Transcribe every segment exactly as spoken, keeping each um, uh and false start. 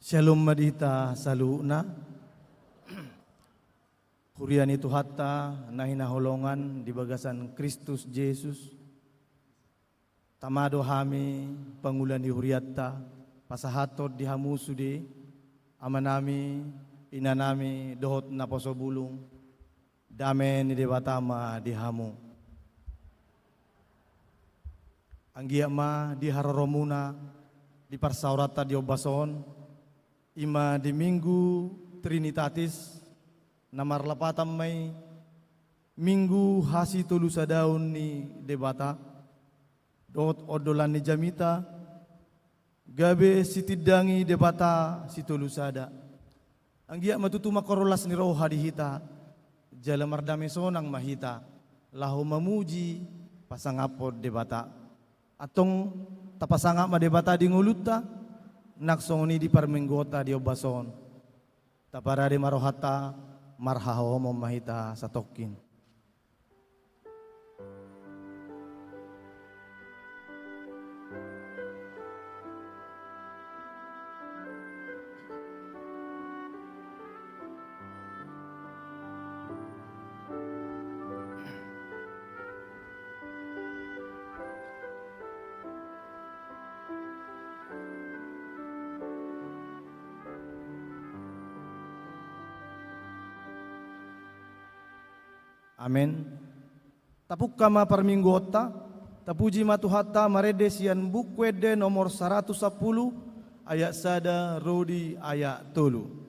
Syalom ma di hita saluhutna. Huria ni Tuhanta na hinaholongan di bagasan Kristus Jesus. Tama do hami pangula ni hurianta, pasahathon di hamu sude, amanami, inanami, dohot naposo bulung, dame ni Debata ma di hamu. Anggiat ma di haroromuna, di parsaoranta di ombas on, i ma di Minggu Trinitatis, na marlapatan ma i Minggu hasitolusadaon ni Debata, dohot ondolan ni jamita, gabe sitindangi Debata sitolusada. Anggiat ma tutu mangkorhon las ni roha di hita, jala mardame sonang ma hita, laho mamuji pasangaphon Debata. Antong tapasangap ma Debata di ngolunta, nang songon i di parmingguonta di ombas on. Taparade ma rohanta, marhaholomon ma hita satongkin. Amen. Tapungka ma parmingguonta, tapuji ma Tuhanta marende sian Buku Ende nomor saratus sampulu, ayat sada ro di ayat tolu.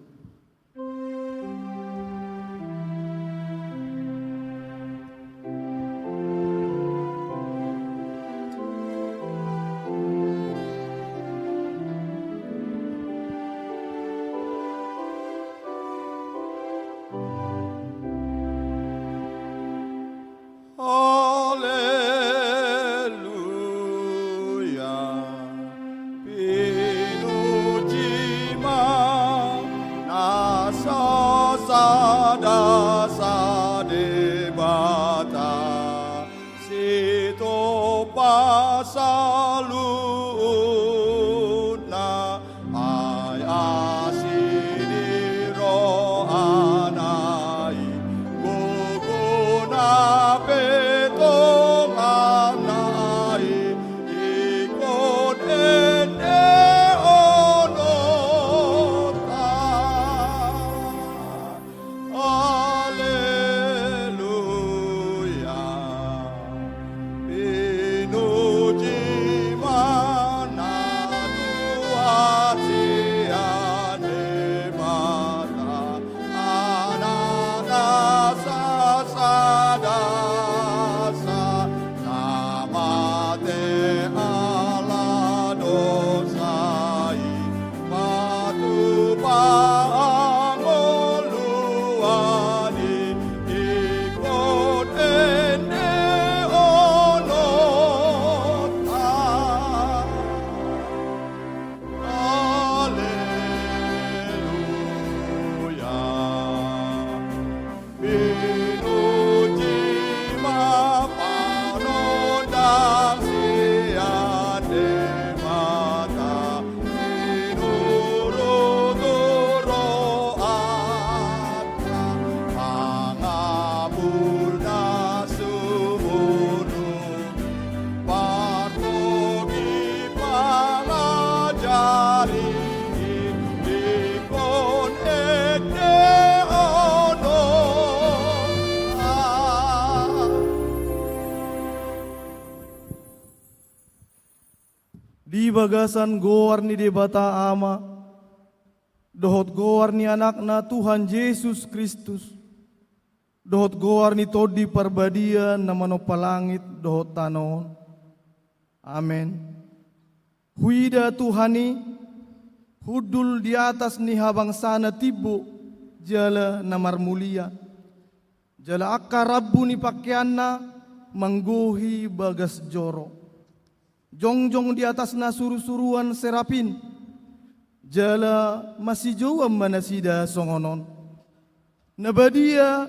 Haleluya. Pinuji ma na sasada sa Debata, sitompa saluhutna. Ai asi ni rohana i, gogona pe tonganna i, ingkon endehononta. Haleluya. Pinuji ma na tuat sian Debata, Anak na sasada sa, na mate ala dosa i, patupa hangoluan i, ingkon endehononta. Haleluya. Pinuji ma panondang sian Debata, sinuruthon rohanta, pangabulna sumurung, partogi pangajari, ingkon endehononta. Di bagasan goar ni Debata Ama, dohot goar ni Anakna Tuhan Jesus Kristus, dohot goar ni Tondi Parbadia na manompa langit dohot tano on. Amen. Huida Tuhan i, hundul di atas ni habangsana timbo jala na marmulia, jala angka rambu ni pangkeanna manggohi bagas joro. Jongjong di atasna surusuruan serapin, jala masijouan ma nasida songon on: Na badia,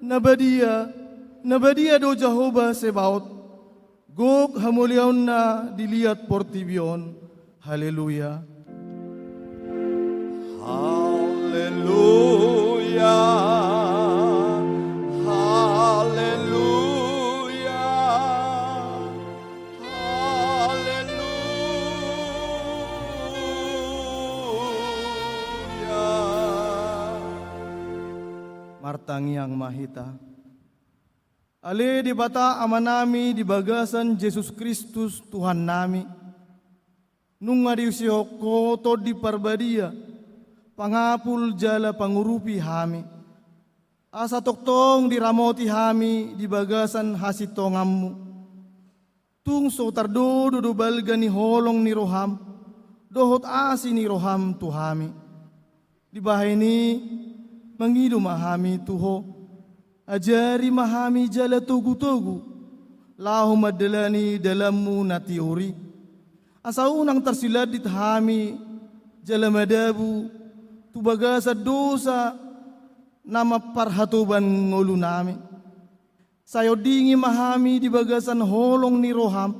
na badia, na badia do Jahowa Sebaot, gok hamuliaonna di liat portibi on. Haleluya. Haleluya, haleluya, haleluya. Martangiang ma hita. Ale Debata Amanami di bagasan Jesus Kristus Tuhannami, nunga diusihon Ho Tondi Parbadia, pangapul jala pangurupi hami, asa tongtong diramoti hami di bagasan hasintonganMu. Tung so tardodo do balga ni holong ni rohaM dohot asi ni rohaM tu hami. Dibahen i, mangido ma hami tu Ho, ajari ma hami jala togutogu laho mandalani dalanMu na tiur i, asa unang tarsilandit hami jala madabu tu bagasan dosa na mamparhatoban ngolunami. Sai ondingi ma hami di bagasan holong ni rohaM,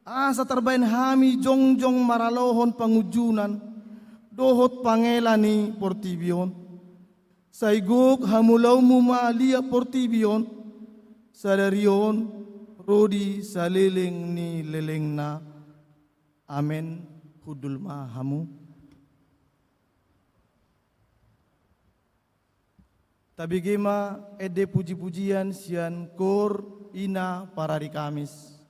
asa tarbahen hami jongjong maralohon pangunjunan dohot pangela ni portibi on. Sai gok hamulaonMu ma liat portibi on, sadari on ro di saleleng ni lelengna. Amen. Hundul ma hamu. Tabege ma ende pujipujian sian Koor Ina Parari Kamis.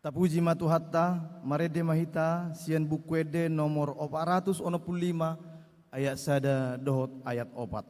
Tapuji ma Tuhanta, marende ma hita sian Buku Ende nomor opat ratus onom pulu lima, ayat sada dohot ayat opat.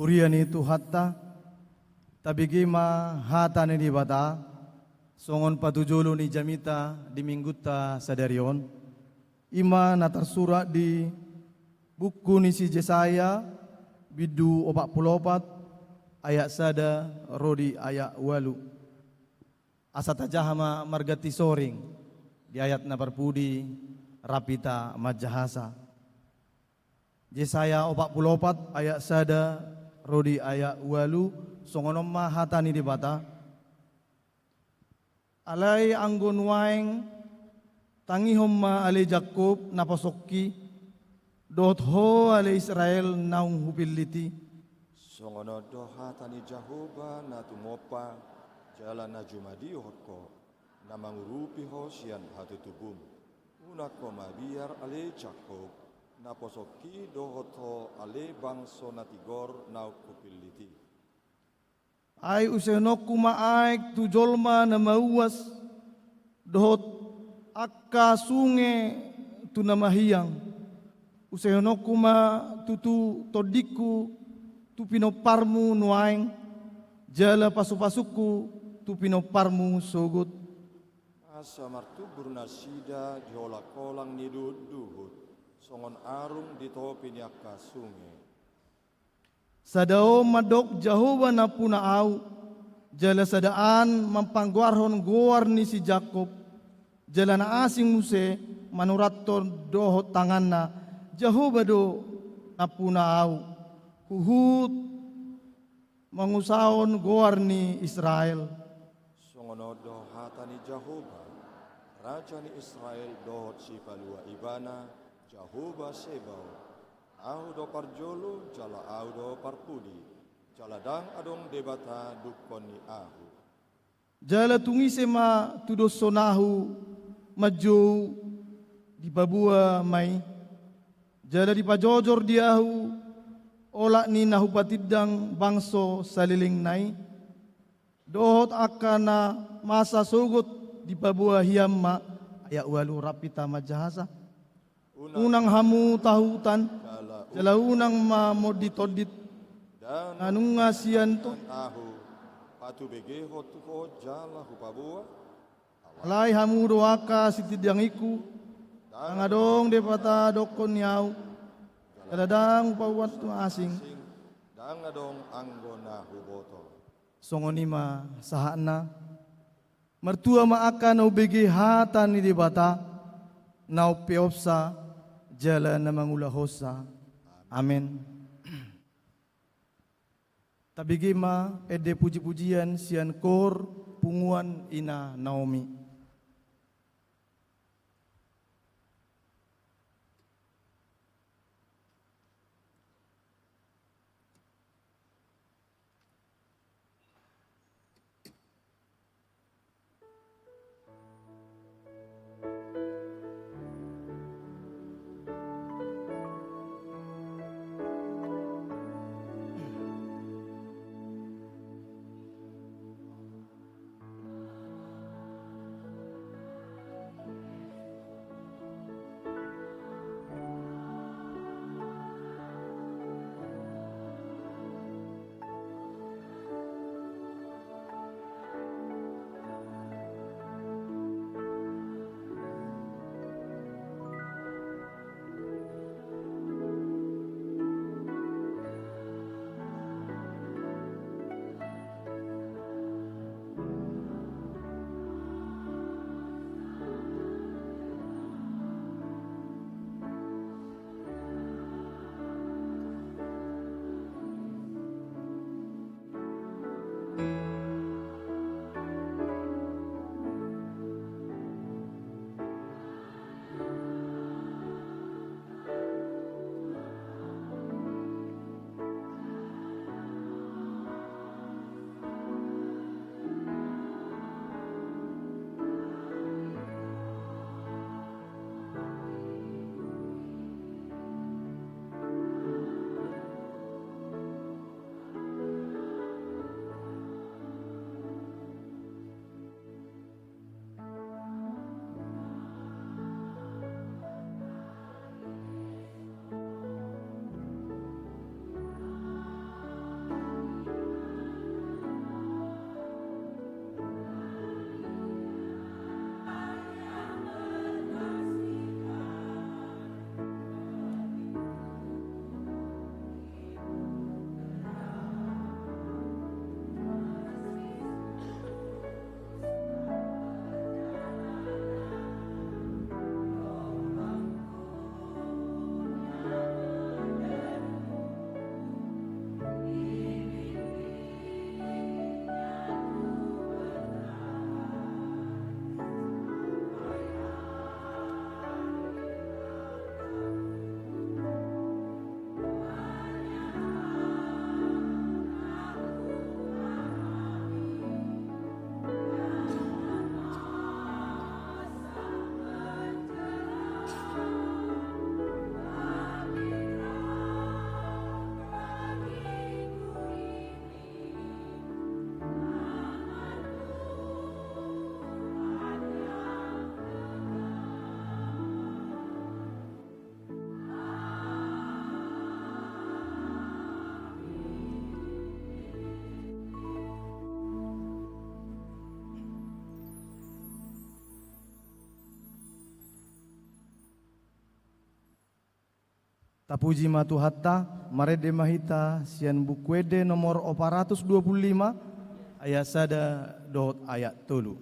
Huria ni Tuhanta, tabege ma hata ni Debata, songon patujolo ni jamita di minggunta sadari on, i ma na tarsurat di buku ni si Jesaya, bindu opat pulu opat, ayat sada ro di ayat ualu. Asa tajaha ma marganti soring, di ayat na parpudi rap hita manjahasa. Jesaya opat pulu opat ayat sada ro di ayat ualu, songon on ma hata ni Debata. Alai anggo nuaeng, tangihon ma ale Jakkob naposongki, dohot ho ale Israel naung hupillit i. Songon on do hata ni Jahowa na tumompa jala na jumadihon ho, na mangurupi ho sian hatutubum. Unang ho mabiar ale Jakkob, naposongki dohot ho ale bangso na tigor naung hupillit i. Ai usehononku ma aek tu jolma na mauas, dohot angka sunge tu na mahiang. Usehononku ma tutu tondingku tu pinomparmu nuaeng, jala pasupasungku tu pinomparmu sogot. Asa martumbur nasida di holangholang ni duhutduhut, songon arung di topi ni angka sunge. Sada on mandok Jahowa nampuna ahu, jala sada an mampanggoarhon goar ni si Jakkob, jala na asing muse manurathon dohot tanganna, Jahowa do nampuna ahu, huhut mangusaon goar ni Israel. Songon on do hata ni Jahowa, Raja ni Israel dohot Sipalua Ibana, Jahowa Sebaot. Ahu do parjolo, jala Ahu do parpudi, jala ndang adong Debata dungkon ni Ahu. Jala tung ise ma tudoshon Ahu manjou, dipaboa ma i, jala dipajojor di Ahu olat ni na hupatindang bangso salelengna i. Dohot angka na masa sogot dipaboa hian ma, ayat ualu rap hita manjahasa. Unang hamu tahutan, jala unang ma monditondit, na nunga sian to. Ahu, patubegehon tu ho jala hupaboa. Alai hamu do angka sitindangingku, ndang adong Debata dungkon ni ahu, jala ndang hupaboa tu asing. Ndang adong anggo na huboto. Songon i ma sahatna. Martua ma angka na umbege hata ni Debata, na umpeopsa jala na mangulahonsa. Amen. Tabege ma ende pujipujian sian kor Punguan Ina Naomi. Tapuji ma Tuhanta, marende ma hita sian Buku Ende nomor opat ratus dua puluh lima, ayat sada dohot ayat tolu.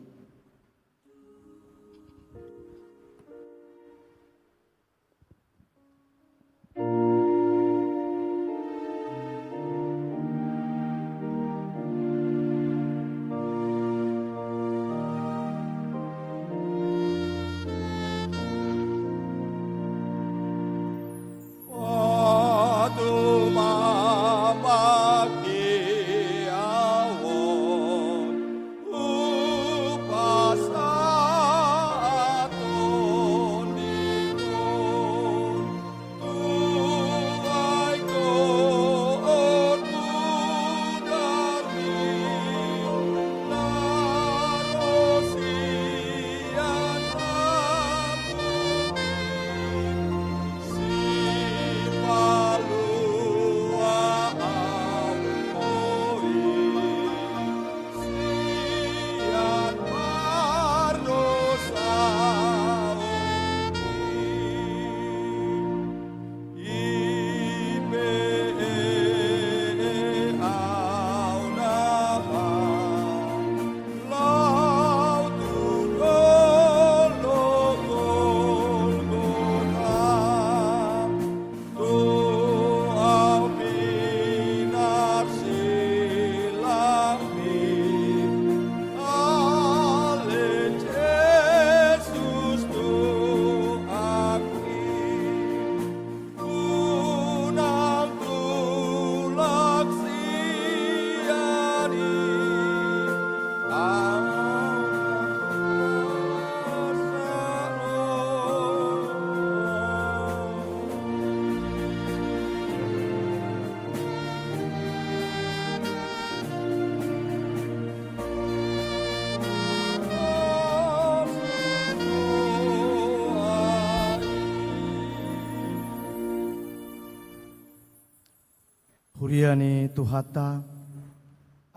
Huria ni Tuhanta,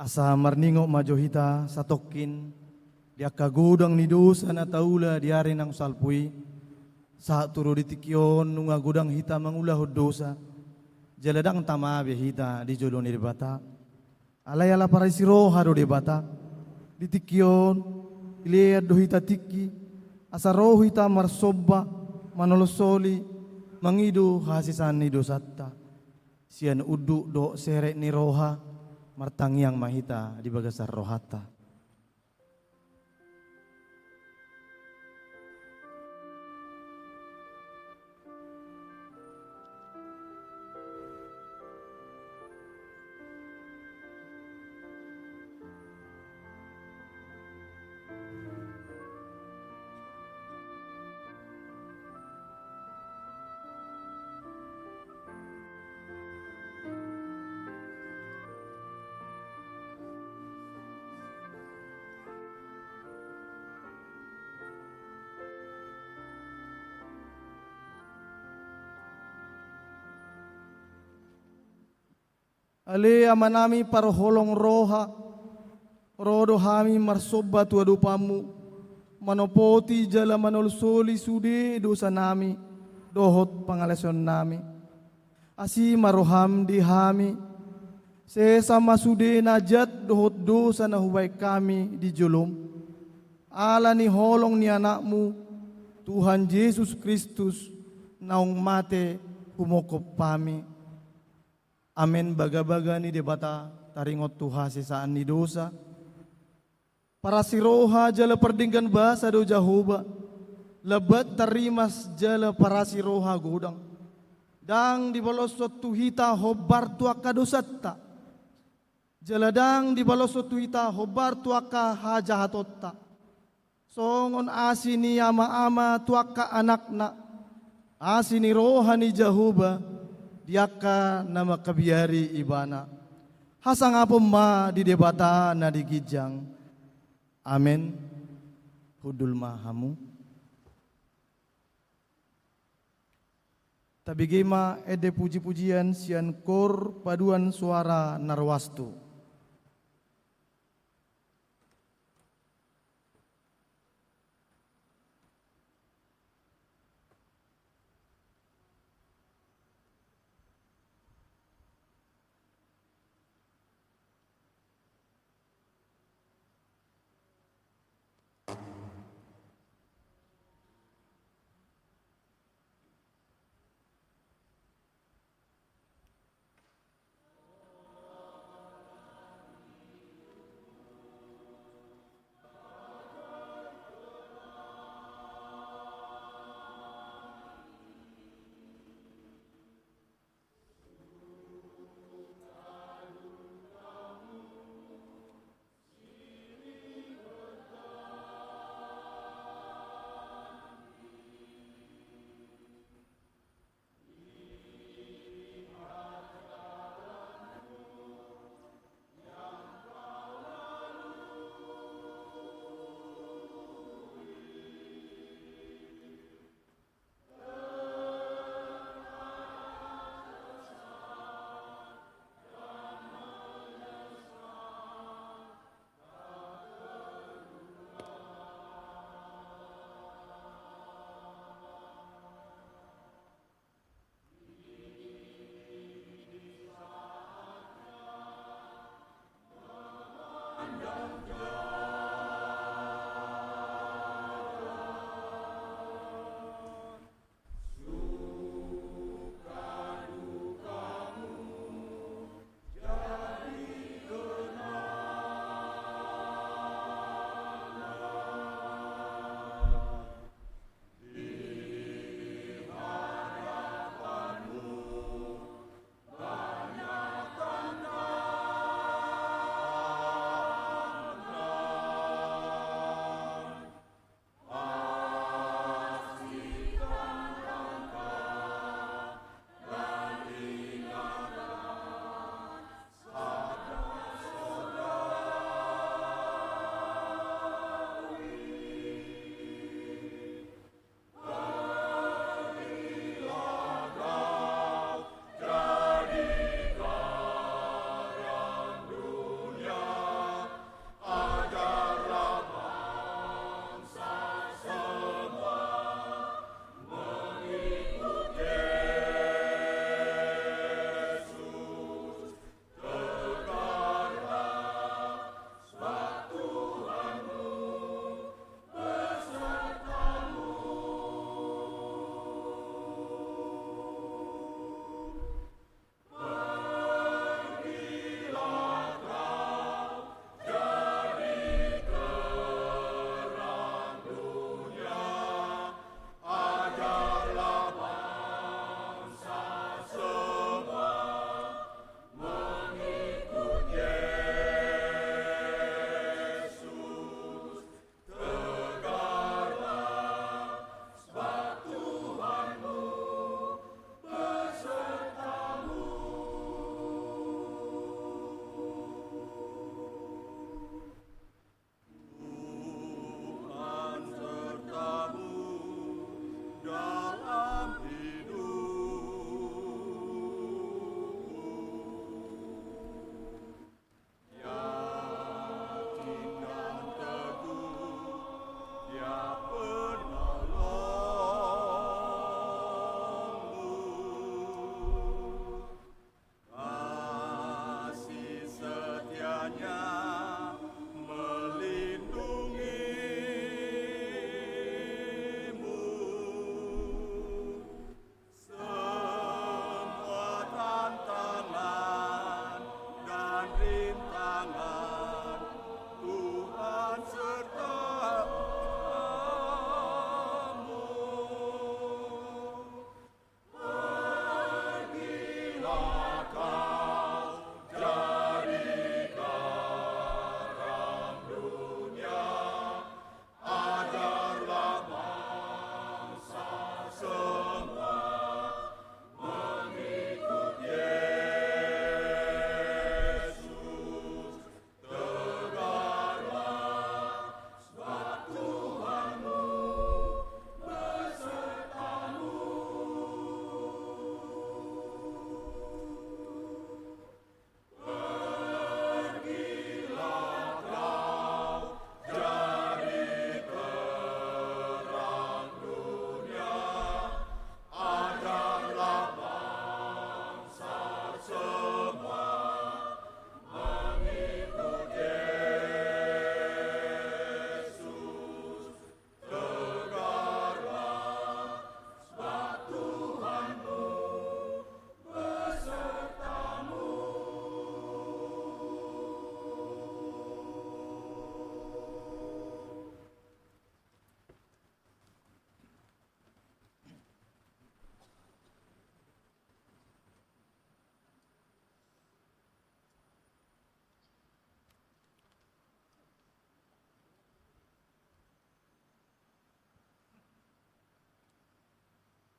asa marningot ma jo hita satongkin di angka godang ni dosa na taula di ari naung salpu i, sahat tu ro di tingki on nunga godang hita mangulahon dosa, jala ndang tama be hita di jolo ni Debata. Alai ala parasi roha do Debata, di tingki on, dilean do hita tingki, asa ro hita marsomba, manolsoli, mangido hasesaan ni dosanta. Sian unduk dohot serep ni roha, martangiang ma hita di bagasan rohanta. Ale Amanami parholong roha, ro do hami marsomba tu adopanMu, manopoti jala manolsoli sude dosanami dohot pangalaosionnami. Asi ma rohaM di hami, sesa ma sude na jat dohot dosa na hubahen hami di joloM, ala ni holong ni AnakMu, Tuhan Jesus Kristus, naung mate humongkop hami. Amen. Bagabaga ni Debata taringot tu hasesaan ni dosa. Parasi roha jala pardenggan basa do Jahowa, lambat tarrimas jala parasi roha godang. Ndang dibaloshon tu hita hombar tu angka dosanta, jala ndang dibaloshon tu hita hombar tu angka hajahatonta. Songon asi ni ama-ama tu angka anakna, asi ni roha ni Jahowa di angka na mangkabiari ibana. Hasangapon ma di Debata na di ginjang. Amen. Hundul ma hamu. Tabege ma ende puji-pujian sian kor paduan suara na ruas tu.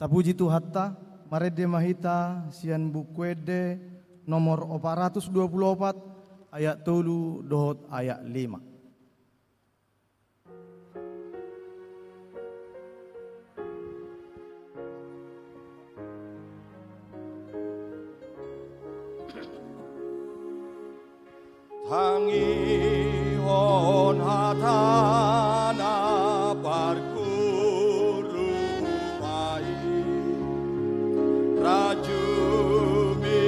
Tapuji Tuhanta, marende ma hita sian Buku Ende nomor opat ratus dua pulu opat, ayat tolu dohot ayat lima. Tangihon hatana parguru ma i, rajumi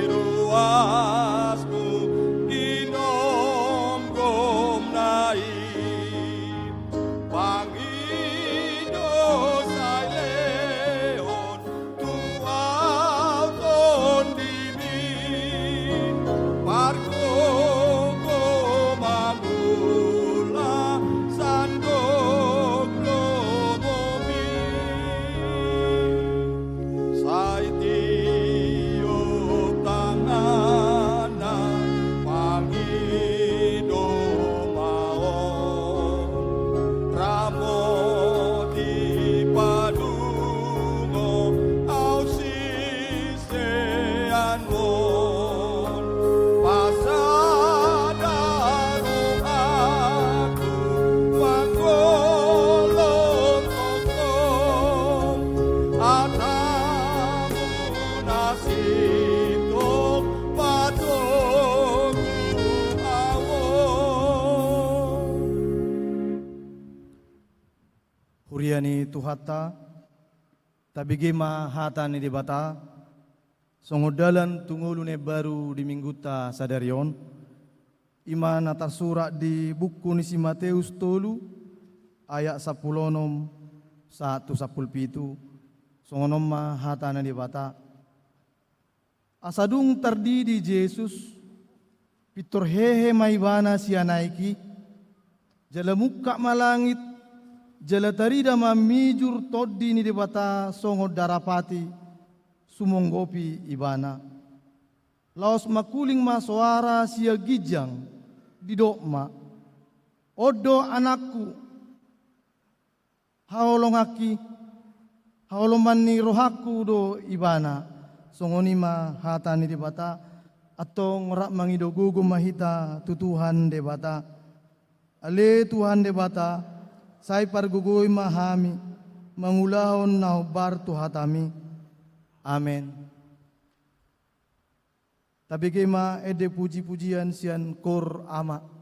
ruasmu di nomgomna i. Pangido sai lehon tu au tondimi, pargogo ma mula sandok lomomi. Sai tiop tanganna, pangido ma on, ramoti padungo au siseanmu. Pasada rohangku mangolongkon hatamu na sintong patogu au. Huria ni Tuhanta, tabege ma hata ni Debata, songon dalan tu ngolu na imbaru di minggunta sadari on, i ma na tarsurat di buku ni si Mateus tolu, ayat sampulu onom sahat tu sampulu pitu, songon on ma hata ni Debata. Asa dung tardidi Jesus, pintor hehe ma ibana sian aek i, jala mungkap ma langit, jala tarida ma mijur Tondi ni Debata songon darapati, sumonggopi ibana. Laos mangkuling ma soara sian ginjang, didok ma: On do Anakku, haholonganki, haholomon ni rohangku do ibana. Songon i ma hata ni Debata. Antong rap mangido gogo ma hita tu Tuhan Debata. Ale Tuhan Debata, sai pargogoi ma hami mangulahon na hombar tu hatami. Amen. Tabege ma ende puji-pujian sian Koor Ama.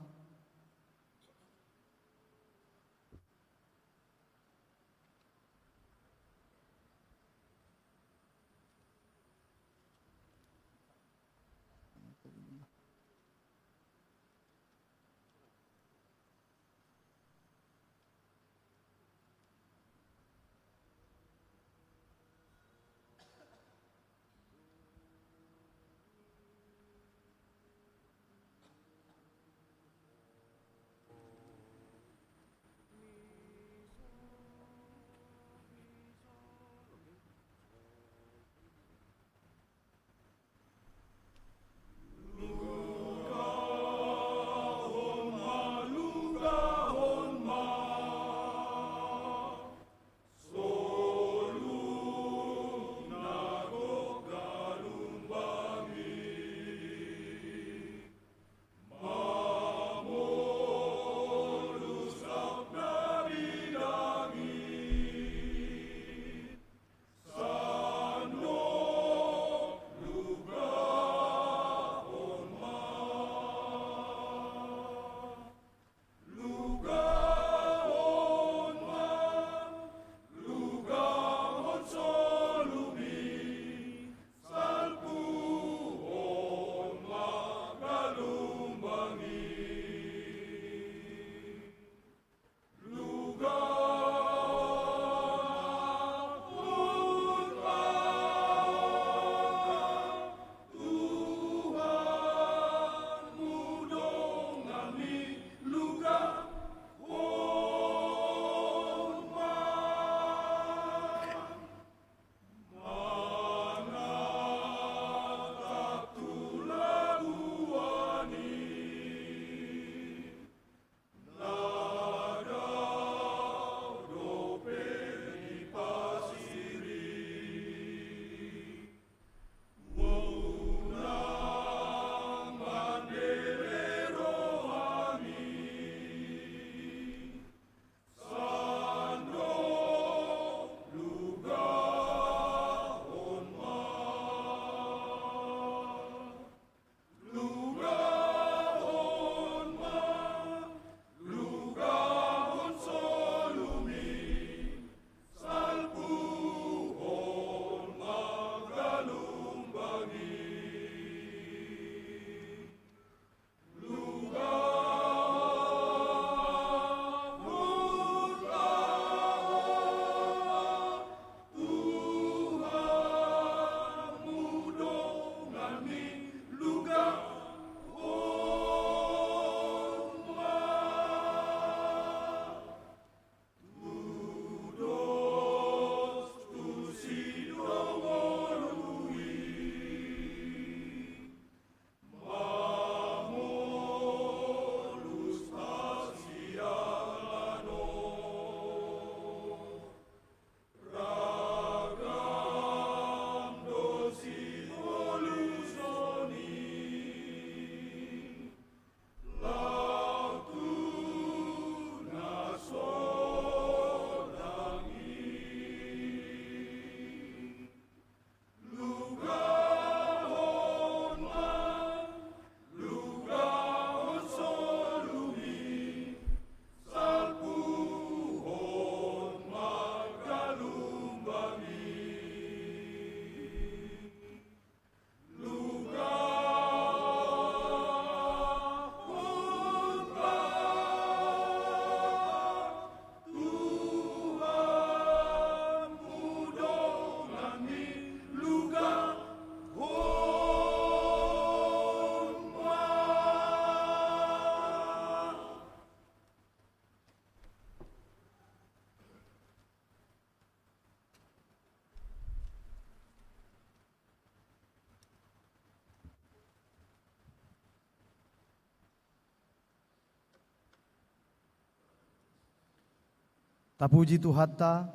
Tapuji Tuhanta,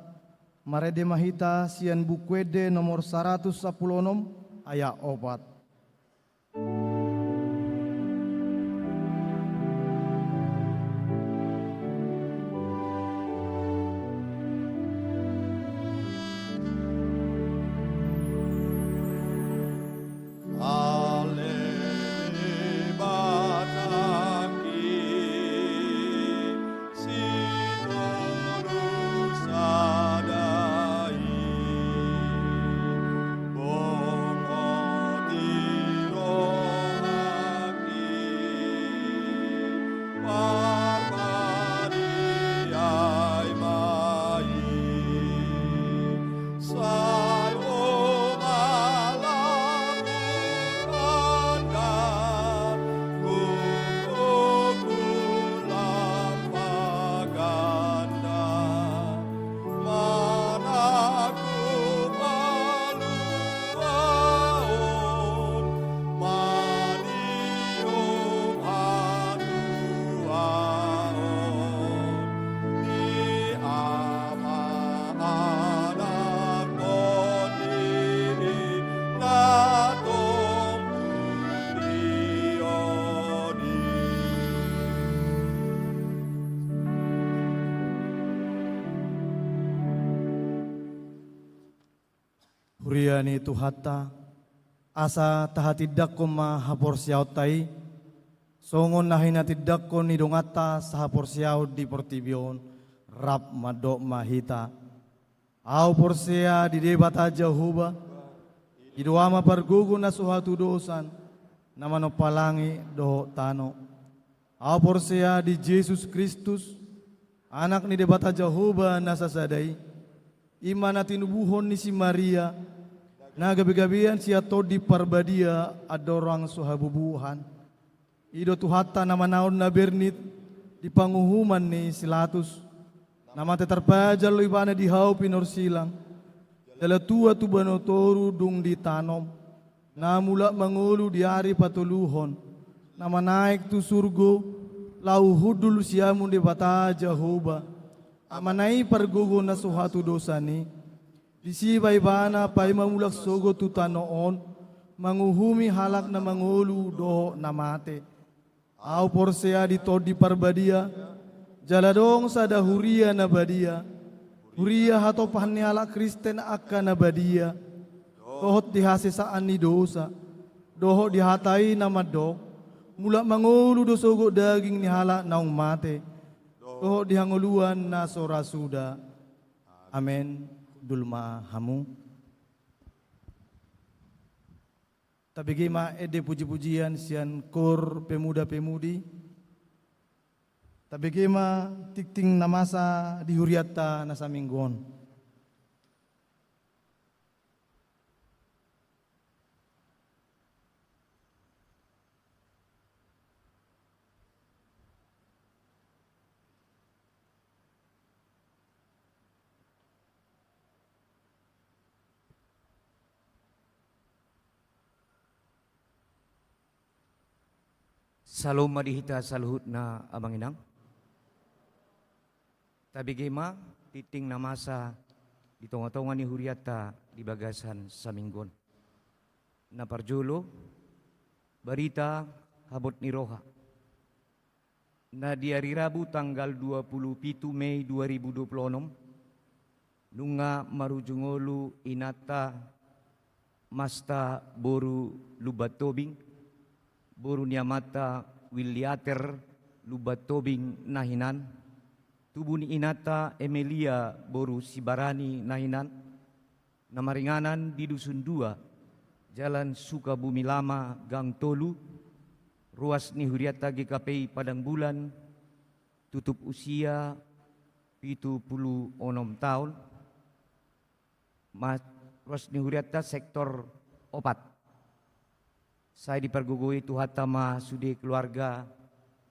marende ma hita sian Buku Ende nomor saratus sampulu onom, ayat opat. Huria ni Tuhanta, asa tahatindangkon ma haporseaonta i, songon na hinatindangkon ni donganta sahaporseaon di portibi on, rap mandok ma hita. Ahu porsea di Debata Jahowa, i do Ama pargogo na so hatudosan, na manompa langit dohot tano. Ahu porsea di Jesus Kristus, Anak ni Debata Jahowa na sasada i, i ma na tinubuhon ni si Maria, na gabegabean sian Tondi Parbadia andorang so habubuhan. I do Tuhanta na manaon na bernit di panguhuman ni si Latus, na mate tarpajal do ibana di hau pinorsilang, jala tua tu banua toru dung ditanom, na mulak mangolu di ari patoluhon, na manaek tu surgo, laho hundul siamun Debata Jahowa, Amana i pargogo na so hatudosan i. Disi ma ibana paima mulak sogot tu tano on, manguhumi halak na mangolu dohot na mate. Ahu porsea di Tondi Parbadia, jala adong sada huria na badia, huria hatopan ni halak Kristen angka na badia, dohot di hasesaan ni dosa, dohot di hata i na mandok, mulak mangolu do sogot daging ni halak naung mate, dohot di hangoluan na so ra suda. Amen. Hundul ma hamu. Tabege ma ende pujipujian sian kor pemuda-pemudi. Tabege ma tingting na masa di hurianta na saminggu on. Salom ma di hita saluhutna, amang inang. Tabege ma tingting na masa di tongatonga ni hurianta di bagasan saminggu on. Na parjolo, barita habot ni roha. Na di ari Rabu tanggal dua puluh pitu Mei dua ribu dua puluh onom, nunga marujung ngolu inanta Masta boru Lumban Tobing, boru ni amanta Williater Lumban Tobing na hinan, tubu ni inanta Emelia boru Sibarani na hinan, na maringanan di Dusun Dua, Jalan Sukabumi Lama, Gang Tolu, ruas ni hurianta G K P I Padang Bulan, tutup usia pitu pulu onom taon, ma-, ruas ni hurianta sektor opat. Sai dipargogoi Tuhanta ma sude keluarga,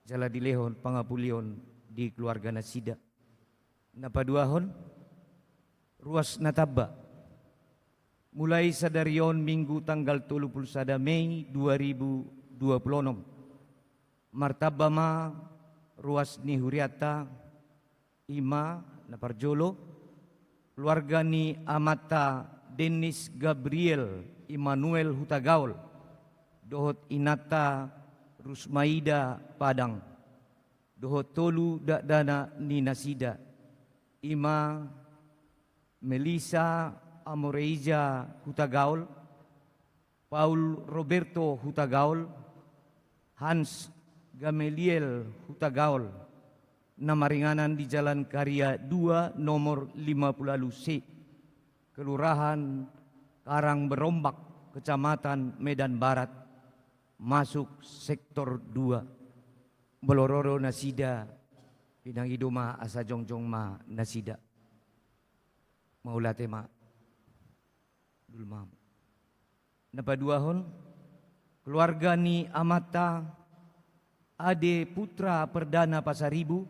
jala dilehon pangapulion di keluarga nasida. Na paduahon, ruas na tamba. Mulai sadari on Minggu tanggal tolu pulu sada Mei dua ribu dua pulu onom, martamba ma ruas ni hurianta, i ma Na parjolo, keluarga ni amanta Dennis Gabriel Immanuel Hutagaol, dohot inanta Rusmaida Padang, dohot tolu dakdanak ni nasida, i ma Melisa Amoreija Hutagaol, Paul Roberto Hutagaol, Hans Gameliel Hutagaol, na maringanan di Jalan Karya dua nomor lima puluh ualu C, Kelurahan Karang Berombak, Kecamatan Medan Barat, masuk sektor dua. Molo ro do nasida, pinangido ma asa jongjong ma nasida. Mauliate ma. Dulmam. Na paduahon, keluarga ni amanta Ade Putra Perdana Pasaribu,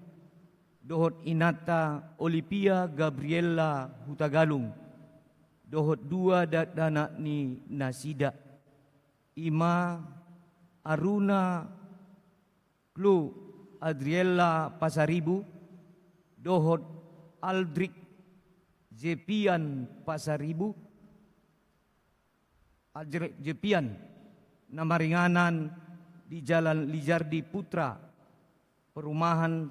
dohot inanta Olivia Gabriella Hutagalung, dohot dua dakdanak ni nasida, i ma Aruna Klu Adriella Pasaribu, dohot Aldrik Jepian Pasaribu, Aldrik Jepian, na maringanan di Jalan Lizardi Putra, perumahan,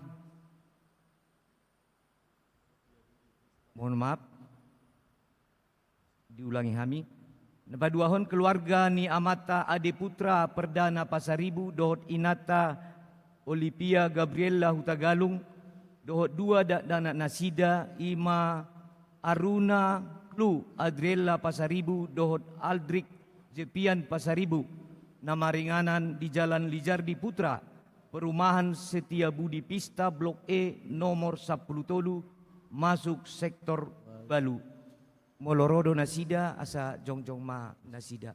mohon maaf, diulangi hami. Na paduahon, keluarga ni amanta Ade Putra Perdana Pasaribu dohot inanta Olivia Gabriella Hutagalung, dohot dua dakdanak nasida, i ma Aruna Klu Adriella Pasaribu dohot Aldrik Jepian Pasaribu, na maringanan di Jalan Lizardi Putra, perumahan Setia Budi Pista, Blok E, nomor sampulu tolu, masuk sektor ualu. Molo ro do nasida, asa jongjong ma nasida.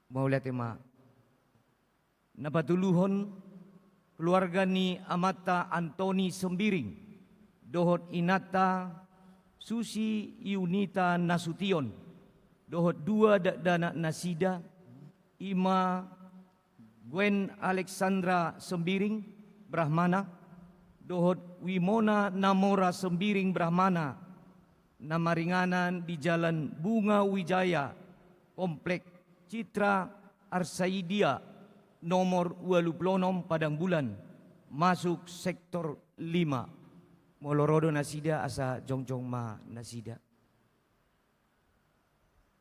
Mauliate ma. Na patoluhon, keluarga ni amanta Antoni Sembiring dohot inanta Susi Yunita Nasution, dohot dua dakdanak nasida, i ma Gwen Alexandra Sembiring Brahmana, dohot Wimona Namora Sembiring Brahmana, na maringanan di Jalan Bunga Wijaya, Komplek Citra Arsaidia, nomor ualu pulu onom, Padang Bulan, masuk sektor lima. Molo ro do nasida, asa jongjong ma nasida.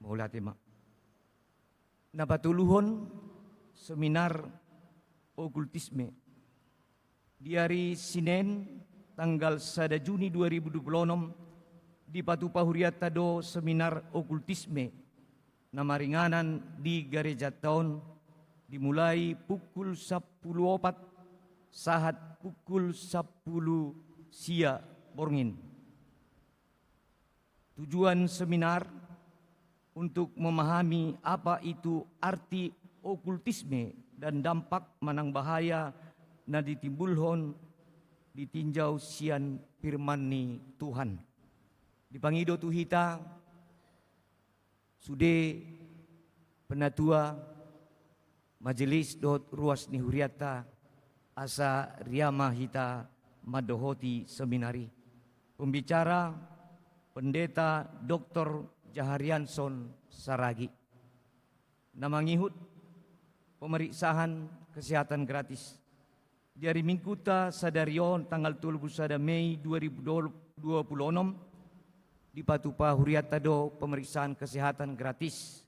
Mauliate ma. Na patoluhon, seminar okultisme. Di ari Sinen, tanggal sada Juni dua ribu dua puluh onom, dipatupa hurianta do seminar okultisme na maringanan di garejanta on, dimulai pukul sampulu opat sahat pukul sampulu sia borngin. Tujuan seminar untuk memahami apa itu arti okultisme dan dampak manang bahaya na ditimbulhon di tinjau sian Firman ni Tuhan. Dipangido tu hita sude penatua majelis dohot ruas ni hurianta, asa riama hita mandohoti seminar i. Pembicara, Pendeta Doktor Jaharianson Saragi. Na mangihut, pemeriksaan kesehatan gratis. Di ari Mingguta sadari on, tanggal tolu pulu sada Mei dua ribu dua pulu onom, dipatupa hurianta do pemeriksaan kesehatan gratis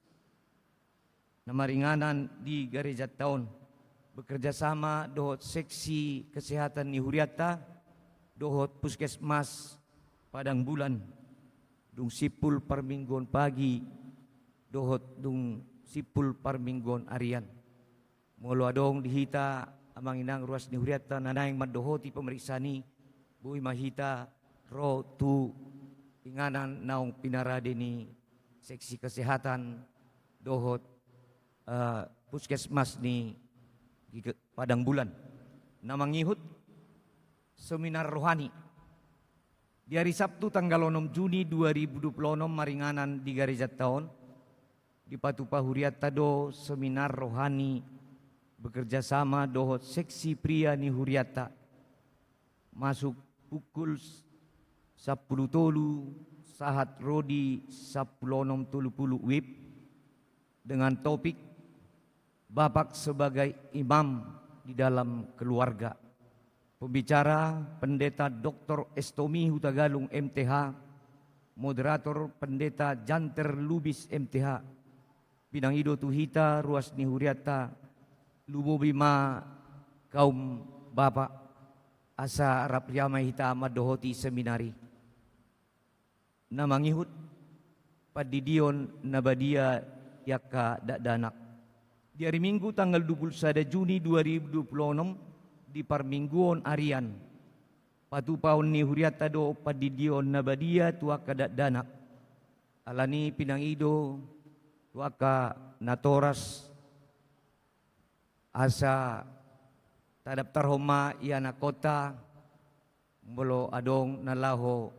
na maringanan di garejanta on, bekerja sama dohot seksi kesehatan ni hurianta, dohot puskesmas Padang Bulan, dung simpul parmingguon pagi, dohot dung simpul parmingguon arian. Molo adong di hita, amang inang, ruas ni hurianta na naeng mandohoti pemeriksaan i, boi ma hita ro tu inganan naung pinarade ni seksi kesehatan dohot, eh, puskesmas ni Gige-, Padang Bulan. Na mangihut seminar rohani. Di ari Sabtu tanggal onom Juni dua ribu dua pulu onom maringanan di garejanta on, dipatupa hurianta do seminar rohani bekerja sama dohot seksi pria ni hurianta, masuk pukul sampulu tolu sahat ro di sampulu onom tolu pulu W I B dengan topik Bapak sebagai Imam di dalam Keluarga. Pembicara, Pendeta Doktor Estomi Hutagalung, M T H. Moderator, Pendeta Janter Lubis, M T H. Pinangido tu hita ruas ni hurianta, lumobi ma kaum bapa, asa rap ria ma hita mandohoti seminari. Na mangihut, pandidion na badia di angka dakdanak. Di ari Minggu tanggal dua puluh sada Juni dua ribu dua puluh onom, di parmingguon arian, patupaon ni hurianta do pandidion na badia tu angka dakdanak. Alani pinangido tu angka natoras, asa tadaptarhon ma ianakhonta, molo adong na laho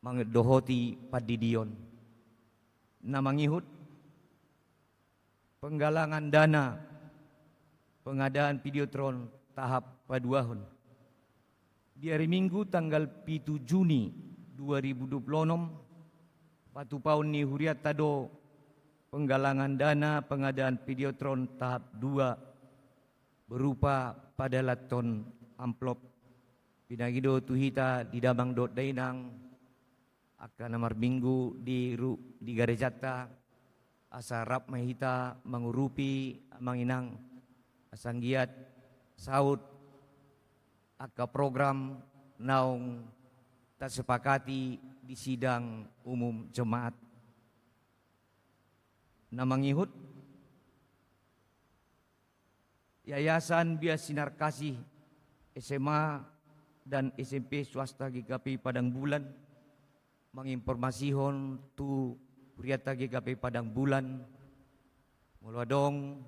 mandohoti pandidion. Na mangihut, penggalangan dana pengadaan Videotron tahap paduahon. Di ari Minggu tanggal pitu Juni dua ribu dua puluh onom, patupaon ni hurianta do penggalangan dana pengadaan Videotron tahap dua berupa padalathon amplop. Pinangido tu hita di damang dohot dainang, angka na marminggu di ru-, di garejanta, asa rap ma hita mangurupi amang inang, asa anggiat saut angka program naung tasepakati di sidang umum jemaat. Na mangihut, Yayasan Bias Sinar Kasih S M A dan S M P swasta G K P I Padang Bulan manginformasihon tu hurianta G K P I Padang Bulan, molo adong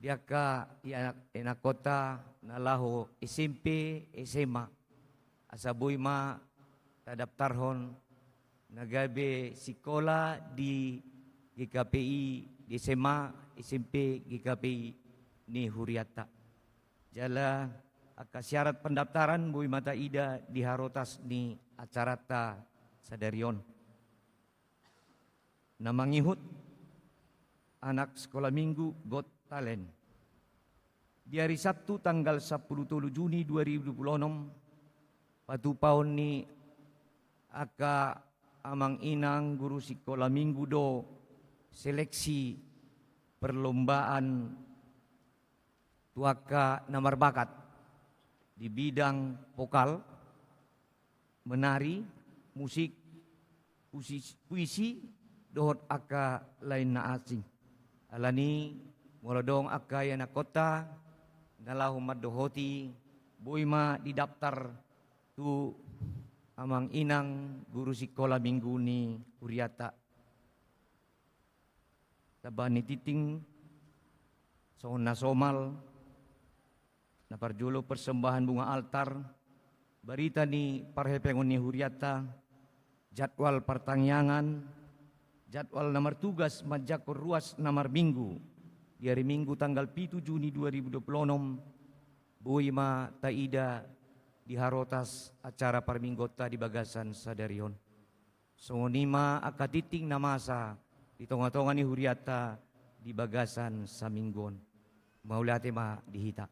di angka ianakhonta na laho S M P, S M A, asa boi ma tadaptarhon na gabe sikola di G K P I, di S M A, S M P, G K P I ni hurianta. Jala angka syarat pendaftaran boi ma taida di harotas ni acaranta sadari on. Na mangihut, anak sekolah minggu Got Talent. Di ari Sabtu tanggal sampulu tolu Juni dua ribu dua puluh onom, patupaon ni angka amang inang guru sikola minggu do seleksi perlombaan tu angka na marbakat di bidang vokal, menari, musik, puisi, puisi, dohot angka lain na asing. Alani, molo adong angka ianakhonta na laho mandohoti, boi ma didaftar tu amang inang guru sikola minggu ni hurianta. Tambahan ni tingting, songon na somal, na parjolo persembahan bunga altar, barita ni parhepengon ni hurianta, jadwal partangiangan, jadwal na martugas manjangkon ruas na marminggu, di ari Minggu tanggal pitu Juni dua ribu dua puluh onom, boi ma taida di harotas acara parmingguonta di bagasan sadari on. Songon i ma angka tingting na masa di tongatonga ni hurianta di bagasan saminggu on. Mauliate ma di hita.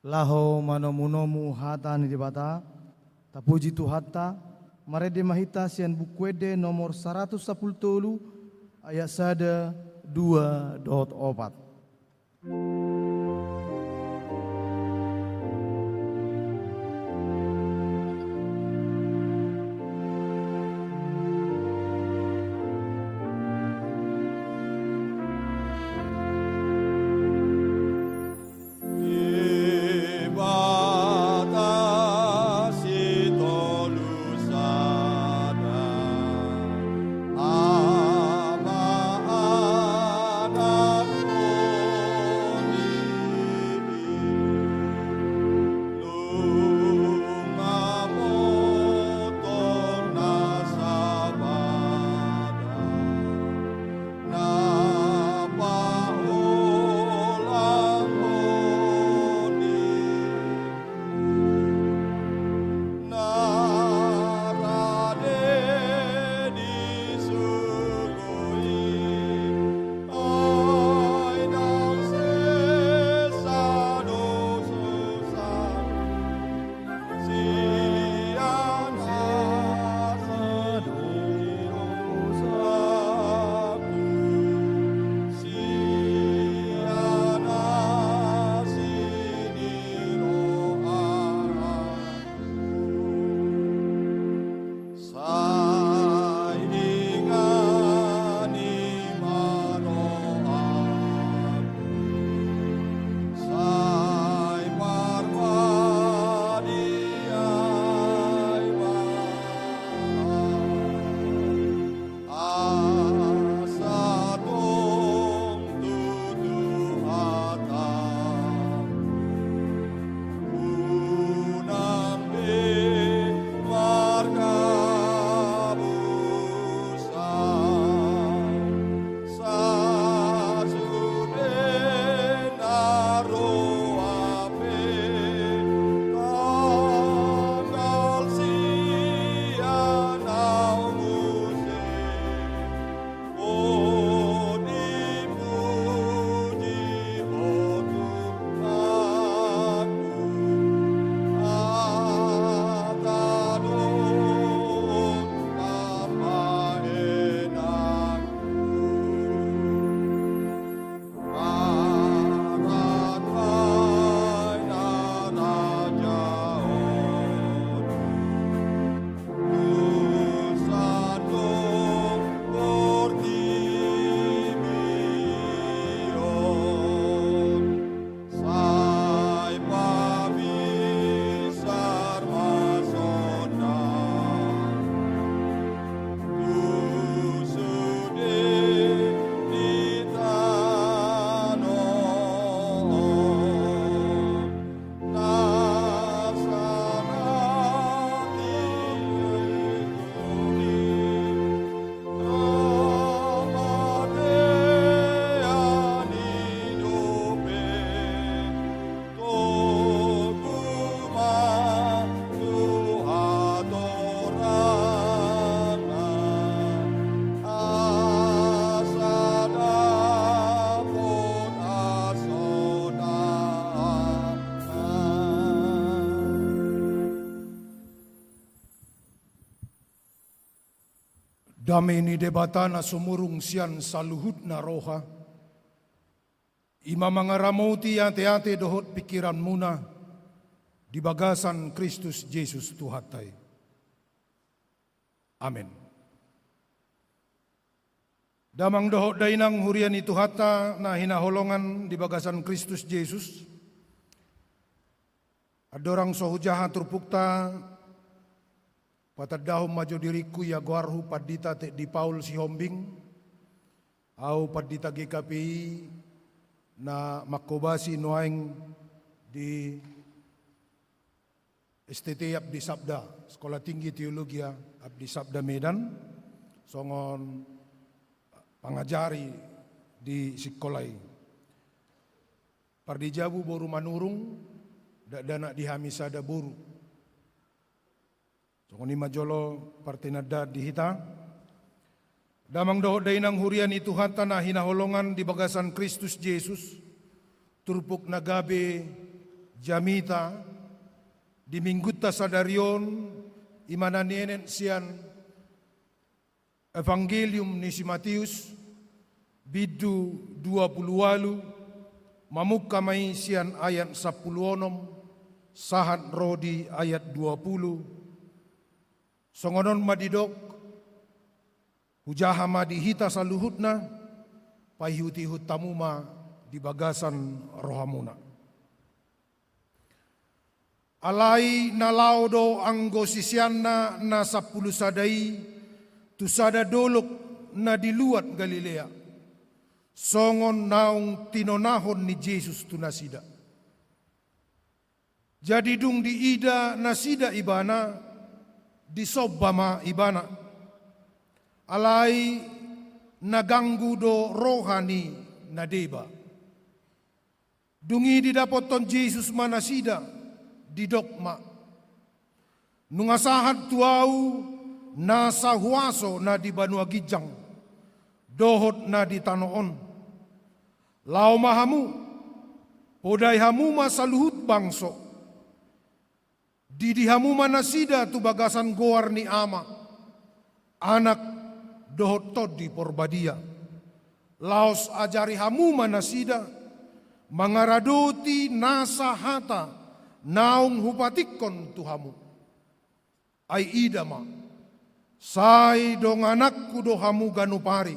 Laho manomunomu hata ni Debata, tapuji Tuhanta, marende ma hita sian Buku Ende nomor saratus sampulu tolu, ayat sada, dua, dohot opat. Debata sitolu sada, Ama, Anak, Roh ni Dame ni Debata na sumurung sian saluhutna roha, i ma mangaramoti ateate dohot pingkiranmuna di bagasan Kristus Jesus Tuhanta i. Amen. Damang dohot dainang huria ni Tuhanta na hinaholongan di bagasan Kristus Jesus. Andorang so hujaha turpukta, patandahon ma jo diringku ia goarhu Pandita Teddy Paul Sihombing, ahu Pandita G K P I na manghobasi nuaeng di S T T Abdi Sabda, Sekolah Tinggi Teologia Abdi Sabda Medan, songon pangajari di sikola i. Pardijabu boru Manurung, dakdanak di hami sada boru. Songon i ma jolo partinandaan di hita. Damang dohot dainang huria ni Tuhanta na hinaholongan di bagasan Kristus Jesus, turpuk na gabe jamita di minggunta sadari on, i ma na nienet sian Evangelium ni si Matius, bindu dua pulu ualu, mamungka ma i sian ayat sampulu onom, sahat ro di ayat dua pulu. Songon on ma didok, hujaha ma di hita saluhutna, paihutihut hamu ma di bagasan rohamuna. Alai na laho do anggo siseanna na sampulu sada i tu sada dolok na di luat Galilea, songon naung tinonahon ni Jesus tu nasida. Jadi dung diida nasida ibana, disomba ma ibana. Alai na ganggu do roha ni na deba. Dung i didapothon Jesus ma nasida, didok ma: Nunga sahat tu ahu nasa huaso na di banua ginjang dohot na di tano on. Laho ma hamu, podai hamu ma saluhut bangso. Didi hamu ma nasida tu bagasan goar ni Ama, Anak, dohot Tondi Porbadia. Laos ajari hamu ma nasida mangaradoti nasa hata naung hupatikkon tu hamu. Ai ida ma, sai dongananku do hamu ganup ari,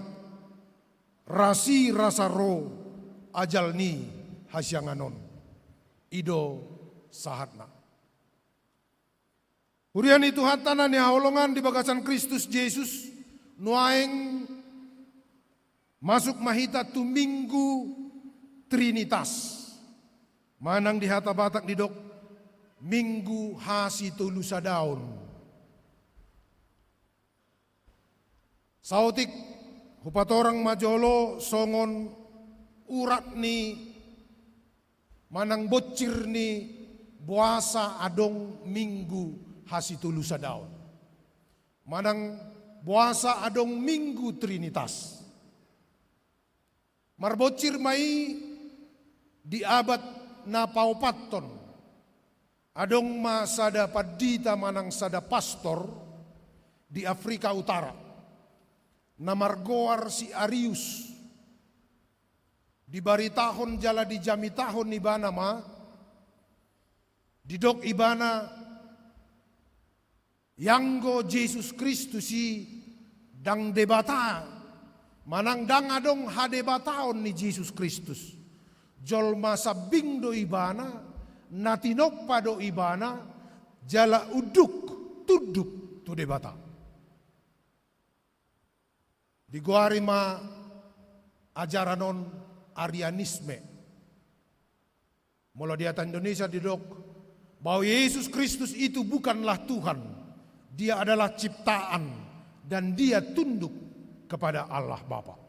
rasi rasa ro ajal ni hasiangan on. I do sahatna. Huria ni Tuhanta na hinaholongan di bagasan Kristus Jesus, nuaeng masuk ma hita tu Minggu Trinitas. Manang di hata Batak didok Minggu Hasitolusadaon. Saotik hupatorang ma jolo songon urat ni manang bonsir ni boasa adong Minggu Hasitolusadaon. Manang boasa adong Minggu Trinitas. Marbonsir ma i di abad na paopathon. Adong ma sada pandita manang sada pastor di Afrika Utara na margoar si Arius. Dibaritahon jala dijamitahon ibana ma, didok ibana, ianggo Jesus Kristus i ndang Debata, manang ndang adong hadebataon ni Jesus Kristus. Jolma sambing do ibana, na tinompa do ibana, jala unduk tunduk tu Debata. Digoari ma ajaran on Arianisme. Molo di hata Indonesia didok bahwa Yesus Kristus itu bukanlah Tuhan, Dia adalah ciptaan dan Dia tunduk kepada Allah Bapa.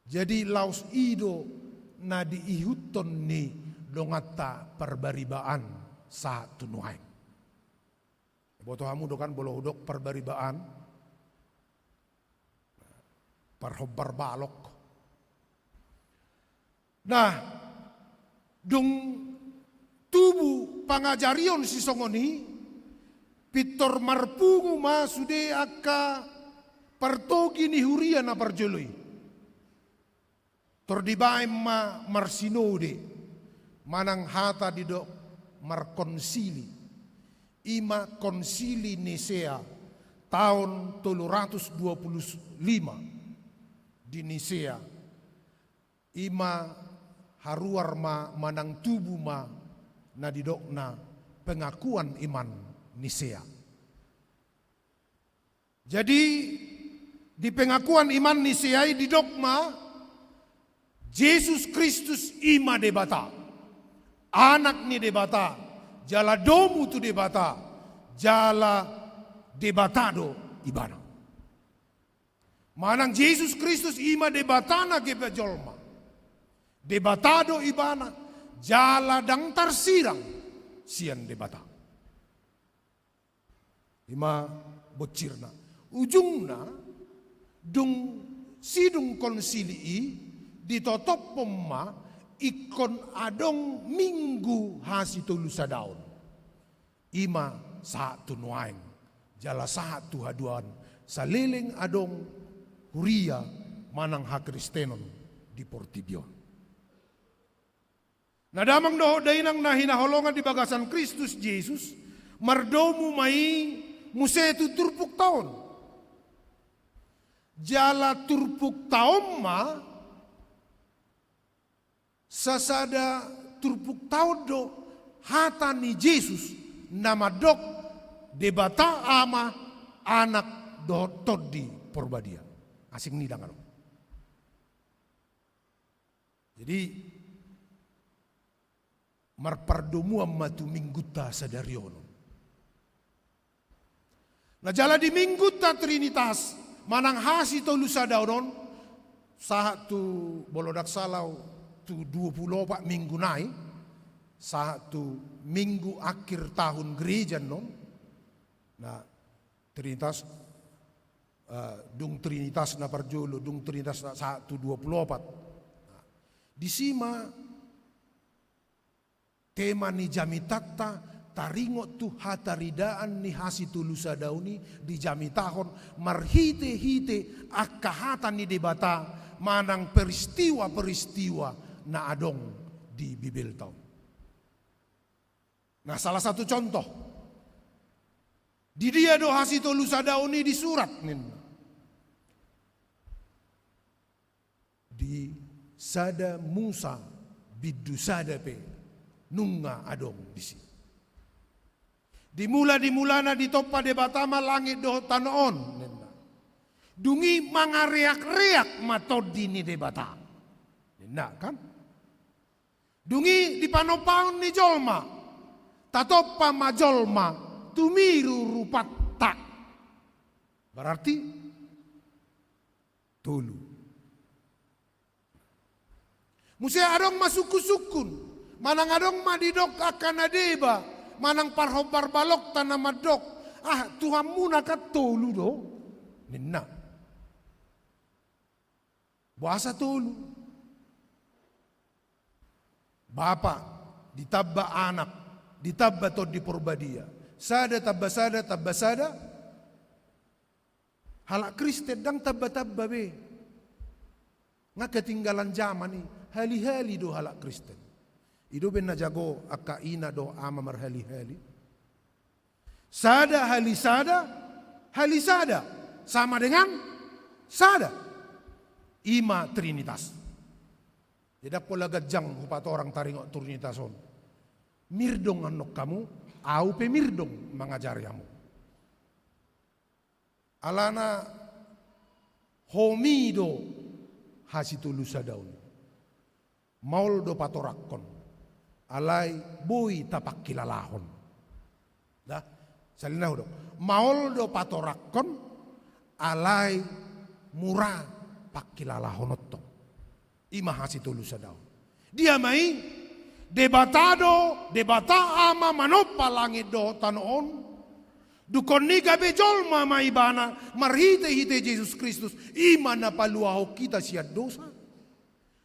Jadi laos i do na diihuthon ni donganta Parbaribaan sahat tu nuaeng. Boto hamu do kan molo hudok Parbaribaan, parhombar balok. Nah, dung tubu pangajarion sisongon i, pintor marpungu ma sude angka Partogi ni huria na parjolo i. Tor dibaen ma marsinode, manang hata didok markonsili. I ma Konsili Nisea taon tolu ratus dua pulu lima di Nisea. I ma haruar ma manang tubu ma na didokna pengakuan iman Nisea. Jadi, di pengakuan iman Nisea i didok ma, Jesus Kristus i ma Debata, Anak ni Debata, jala domu tu Debata, jala Debata do Ibana. Manang Jesus Kristus i ma Debata na gabe jolma. Debata do Ibana, jala ndang tarsirang sian Debata. I ma bonsirna. Ujungna, dung sidung konsili i, ditotophon ma ingkon adong Minggu Hasitolusadaon. I ma sahat tu nuaeng, jala sahat tu haduan, saleleng adong huria manang hakristenon di portibi on. Na damang dohot dainang na hinaholongan di bagasan Kristus Jesus, mardomu ma i muse tu turpukta on. Jala turpukta on ma, sasada turpukta on do hata ni Jesus na mandok Debata Ama, Anak dohot Tondi Porbadia. Asing ni dang adong. Jadi, marpardomuan ma tu Minggunta sadari on. Na jala di Minggunta Trinitas, manang Hasitolusadaon on, sahat tu, molo ndang sala au, tu dua pulu opat Minggu nai, sahat tu Minggu akhir tahun gereja annon, na Trinitas, eh, dung Trinitas na parjolo, dung Trinitas na sahat tu dua pulu opat. Nah, disi ma tema ni jamitanta taringot tu hataridaan ni Hasitolusadaon i dijamitahon marhite-hite angka hata ni Debata manang peristiwa-peristiwa na adong di Bibelta on. Nah, salah satu contoh. Di dia do Hasitolusadaon i disurat, ninna? Di sada Musa bindu sada pe nunga adong disi. Di mula-, di mulana ditompa Debata ma langit dohot tano on, ninna. Dung i mangareak-reak ma Tondi ni Debata, ninna, kan? Dung i di panompaon ni jolma, tatompa ma jolma tumiru rupanta. Berarti tolu. Muse adong ma sungkun-sungkun, manang adong ma didok angka na deba, manang parhombar balokta na mandok, ah, Tuhanmuna kan tolu do, ninna. Boasa tolu? Bapa, ditamba Anak, ditamba Tondi Porbadia. Sada tamba sada tamba sada. Halak Kristen ndang tamba-tamba be. Nga ketinggalan zaman i, hali-hali do halak Kristen. I do umbahen na jago angka ina dohot ama marhali-hali. Sada hali sada, hali sada, sama dengan sada. I ma Trinitas. Jadi ndang pola ganjang hupatorang taringot Trinitas on. Mirdong annon hamu, au pe mirdong mangajari hamu. Alana homi do Hasitolusadaon. Maol do patorangkon, alai boi tapangkilalahon. Dah, saleleng na hudok. Maol do patorangkon, alai mura pangkilalahononta. I ma Hasitolusadaon. Dia ma i? Debata do, Debata Ama manompa langit dohot tano on. Dungkon i gabe jolma ma Ibana marhite-hite Jesus Kristus, i ma na paluahon hita sian dosa.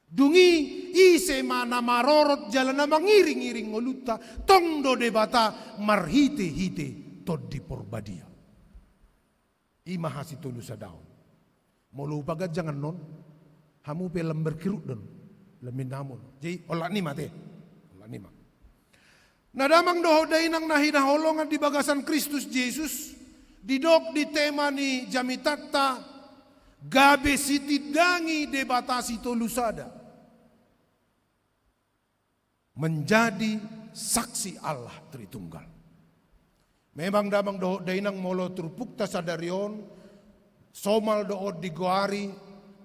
Dung i ise ma na marorot jala na mangiring-iring ngolunta? Tong do Debata marhite-hite Tondi Porbadia. I ma Hasitolusadaon. Molo hupaganjang annon, hamu pe lam berkerudung, lam minna hamu. Jadi, olat ni ma te. Olat ni ma. Na damang dohot dainang na hinaholongan di bagasan Kristus Jesus, didok di tema ni jamitanta, gabe sitindangi Debata Sitolusada. Menjadi saksi Allah Tritunggal. Memang damang dohot dainang, molo turpukta sadari on, somal do on digoari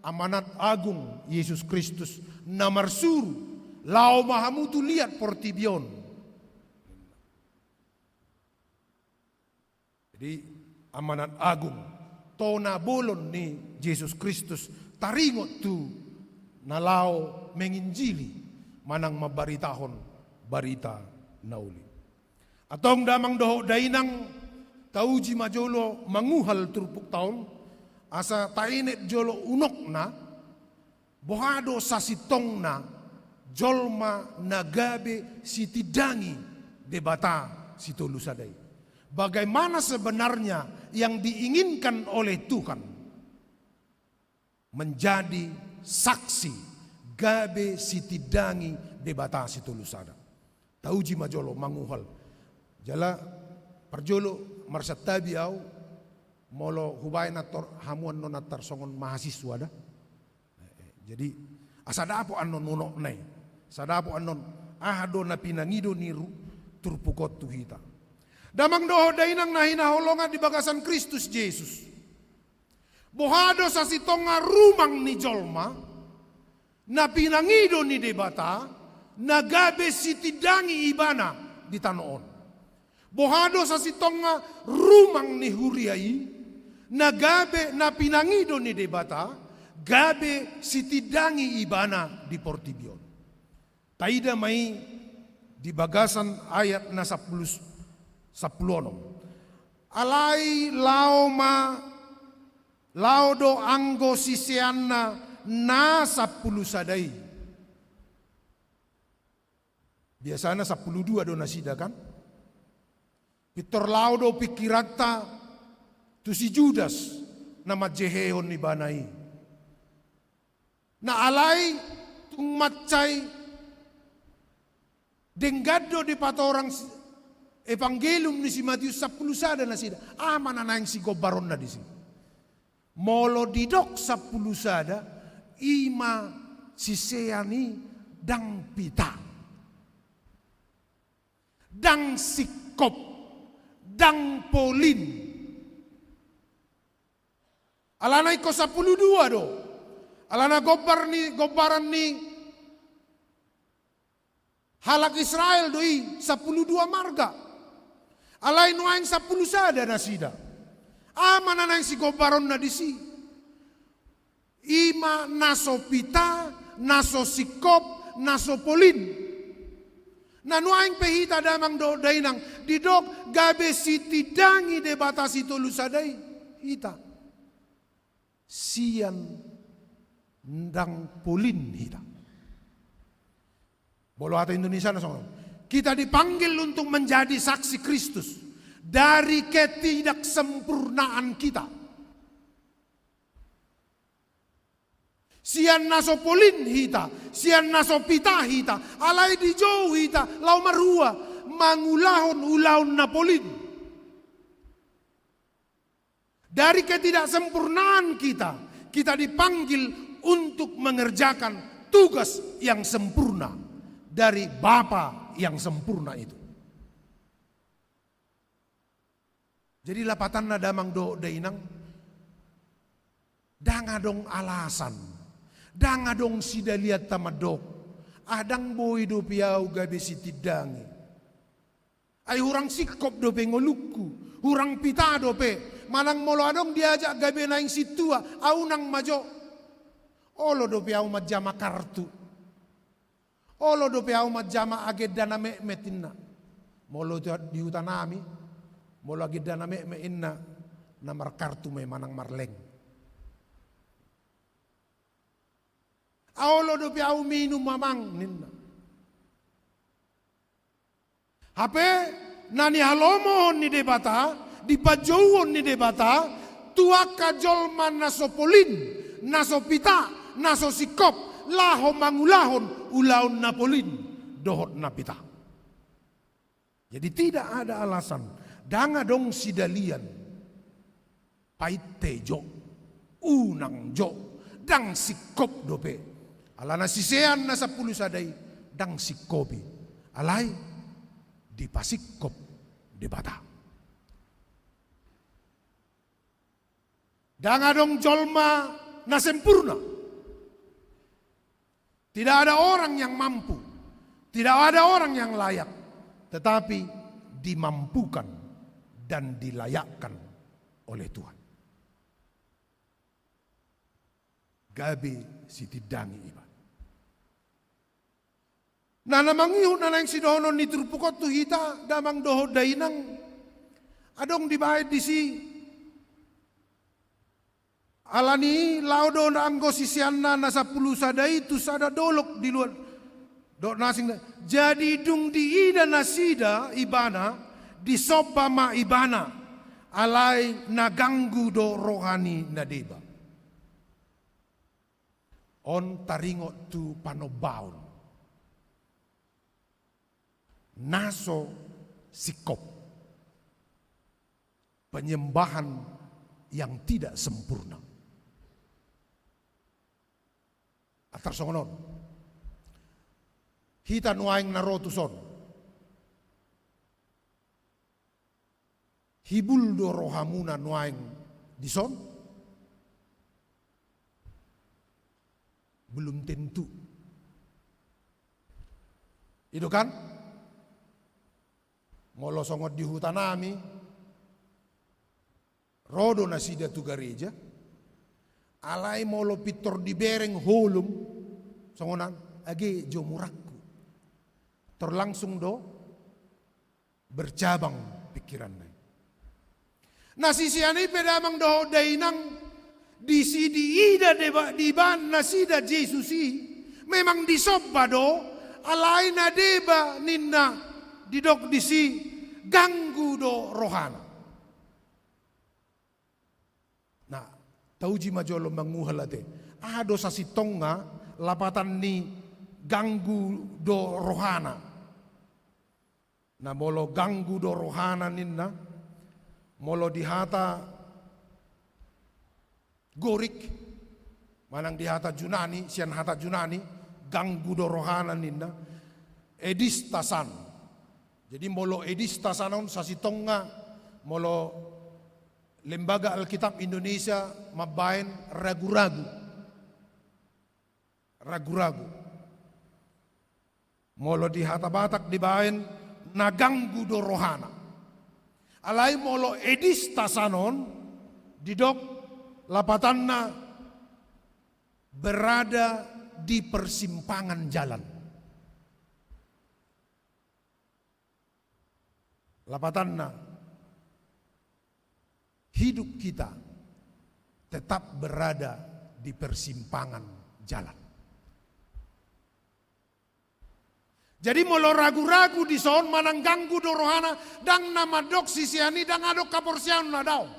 amanat agung Jesus Kristus na marsuru, laho ma hamu tu liat portibi on. Jadi, amanat agung, tona bolon ni Jesus Kristus, taringot tu na laho menginjili manang mambaritahon barita na uli. Antong damang dohot dainang, tauji ma jolo manguhal turpukta on, asa taenet jolo unokna, boha do sasintongna jolma na gabe sitindangi Debata Sitolusada i. Bagaimana sebenarnya yang diinginkan oleh Tuhan? Menjadi saksi gabe sitindangi Debata Sitolusada. Tauji ma jolo manguhal. Jala parjolo marsantabi au, molo hubaen antor hamu annon antar songon mahasiswa da. Eh, eh, jadi, asa dapot annon unokna i. Asa dapot annon aha do na pinangido ni ru-, turpuk on tu hita. Damang dohot dainang na hinaholongan di bagasan Kristus Jesus. Boha do sasintongna rumang ni jolma, na pinangido ni Debata, na gabe sitindangi ibana di tano on. Boha do sasintongna rumang ni huria i, na gabe na pinangido ni Debata, gabe sitindangi ibana di portibi on. Taida ma i di bagasan ayat na sampulu, sampulu onom. Alai laho ma, laho do anggo siseanna na sampulu sada i. Biasana sampulu dua do nasida kan? Pintor laho do pingkiranta tu si Judas na manjehehon ibana i. Na alai tung mansai denggan do dipatorang si-, Evangelium ni si Matius sampulu sada nasida. Aha ma na naeng sigombaronna disi? Molo didok sampulu sada, i ma sisean i ndang pita, ndang singkop, ndang polin. Alana ingkon sampulu dua do. Alana gombar ni, gombaran ni halak Israel do i sampulu dua marga. Alai nuaeng sampulu sada nasida. Aha ma na naeng sigombaronna disi? I ma na so pita, na so singkop, na so polin. Na nuaeng pe hita damang dohot dainang, didok gabe sitindangi Debata Sitolusada i hita. Sian ndang polin hita. Molo hata Indonesiana songon on. Kita dipanggil untuk menjadi saksi Kristus dari ketidaksempurnaan kita. Sian na so polin hita, sian na so pita hita, alai dijou hita laho marhua mangulahon ulaon na polin. Dari ketidaksempurnaan kita, kita dipanggil untuk mengerjakan tugas yang sempurna dari Bapa yang sempurna itu. Jadi lapatanna damang dohot dainang, ndang adong alasan, ndang adong sidalianta mandok, ah, ndang boi dope au gabe sitindangi. Ai hurang singkop dope ngolungku, hurang pita dope, manang molo adong diajak gabe naeng sintua, au nang ma jo. Olo dope au manjama kartu. Olo dope au manjama agenda na metmet inna. Molo tu di hutanami, molo agenda na metmet inna, na markartu ma i manang marleng. Olo dope au minum amang ninna. Hape na nihalomohon ni Debata, dipanjouhon ni Debata tu angka jolma na so polin, na so pita, na so singkop, laho mangulahon ulaon na polin dohot na pita. Jadi tidak ada alasan, ndang adong sidalian. Paite jo, unang jo, ndang singkop dope. Alana sisean na sampulu sada i ndang singkop i, alai dipasingkop Debata. Ndang adong jolma na sempurna. Tidak ada orang yang mampu, tidak ada orang yang layak, tetapi dimampukan dan dilayakkan oleh Tuhan. Gabe sitindangi iba. Nah, na mangihut na naeng sidohonon ni turpuk on tu hita, damang dohot dainang, adong dibaen disi. Alani i laho do anggo siseanna na sampulu sada i tu sada dolok di luat, dohot na asing. Jadi dung diida nasida ibana, disomba ma ibana, alai na ganggu do roha ni na deba. On taringot tu panombaon na so singkop, penyembahan yang tidak sempurna. Antar songon on hita nuaeng na ro tuson. Hibul do rohamuna nuaeng dison? Belum tentu. I do kan? Molo songon di hutanami, ro do nasida tu gareja, alai molo pintor dibereng holom, songon an, age jo murangku. Tor langsung do bercabang pikiranna i. Na sisean i pe damang dohot dainang, disi diida deba-, dibaen nasida Jesus i, memang disomba do, alai na deba ninna didok disi, ganggu do rohana. Nah, tauji ma jolo manguhal ate. Aha do sasintongna lapatan ni ganggu do rohana? Nah, molo ganggu do rohana ninna, molo di hata Gorik, manang di hata Junani, sian hata Junani, ganggu do rohana ninna, edistasan. Jadi molo edistasan on sasintongna, molo Lembaga Alkitab Indonesia mambaen ragu-ragu. Ragu-ragu. Molo di hata Batak dibaen na ganggu do rohana. Alai molo edistasan on didok lapatanna berada di persimpangan jalan. Lapatanna, hidup kita tetap berada di persimpangan jalan. Jadi molo ragu-ragu dison manang ganggu do rohana, ndang na mandok sisean i ndang adong haporseaon na daong.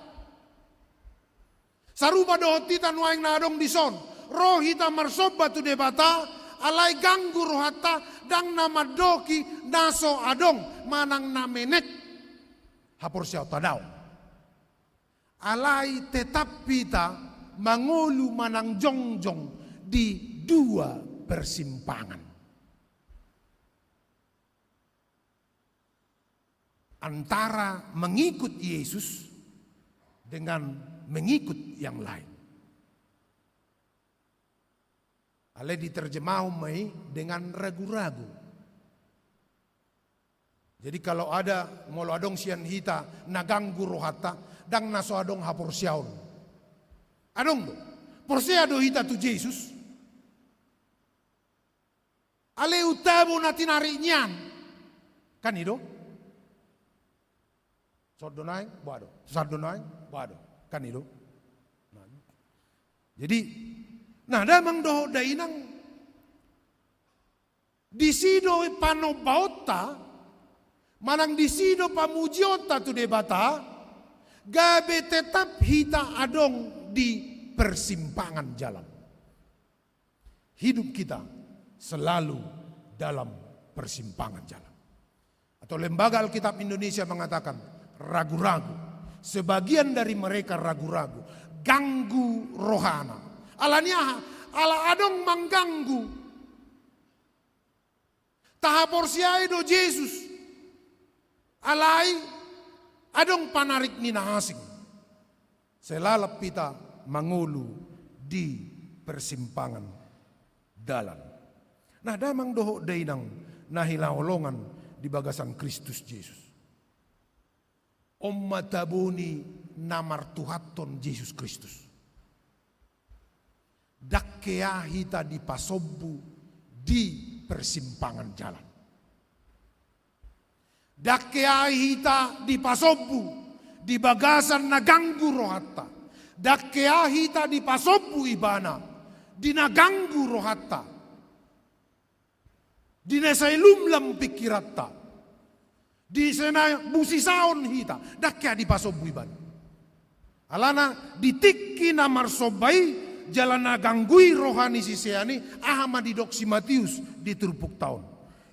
Sarupa dohot hita nuaeng na adong dison, ro hita marsomba tu Debata, alai ganggu rohanta, ndang na mandoki na so adong manang na menek haporseaonta daong. Alai tetap hita mangolu manang jongjong di dua persimpangan. Antara mengikut Yesus dengan mengikut yang lain. Alai diterjemahon ma i dengan ragu-ragu. Jadi kalau ada, molo adong sian hita na ganggu rohanta, ndang na so adong haporseaon. Adong do. Porsea do hita tu Jesus. Alai untabo na tinarik nian. Kan i do? Son do naeng, boha do. Son do naeng, boha do. Kan i do? Nah, jadi, nah, damang dohot dainang, disi do panombaonta, manang disi do pamujionta tu Debata, gabe tetap hita adong di persimpangan jalan. Hidup kita selalu dalam persimpangan jalan. Atau Lembaga Alkitab Indonesia mengatakan ragu-ragu. Sebagian dari mereka ragu-ragu, ganggu rohana. Alani aha? Ala adong mangganggu. Tahaporseai do Jesus, alai adong panarik ni na asing. Sai lalap hita mangolu di persimpangan dalan. Nah, damang dohot dainang na hinaholongan di bagasan Kristus Jesus. On ma tabo ni na martuhathon Jesus Kristus. Ndang hea hita dipasombu di persimpangan jalan. Ndang hea hita dipasombu di bagasan na ganggu rohanta. Ndang hea hita dipasombu Ibana di na ganggu rohanta. Di na sai lumlam pingkiranta, di na sai busisaon hita, ndang hea dipasombu Ibana. Alana di tingki na marsomba i jala na ganggu i roha ni sisean i, aha ma didok si Matius di turpukta on?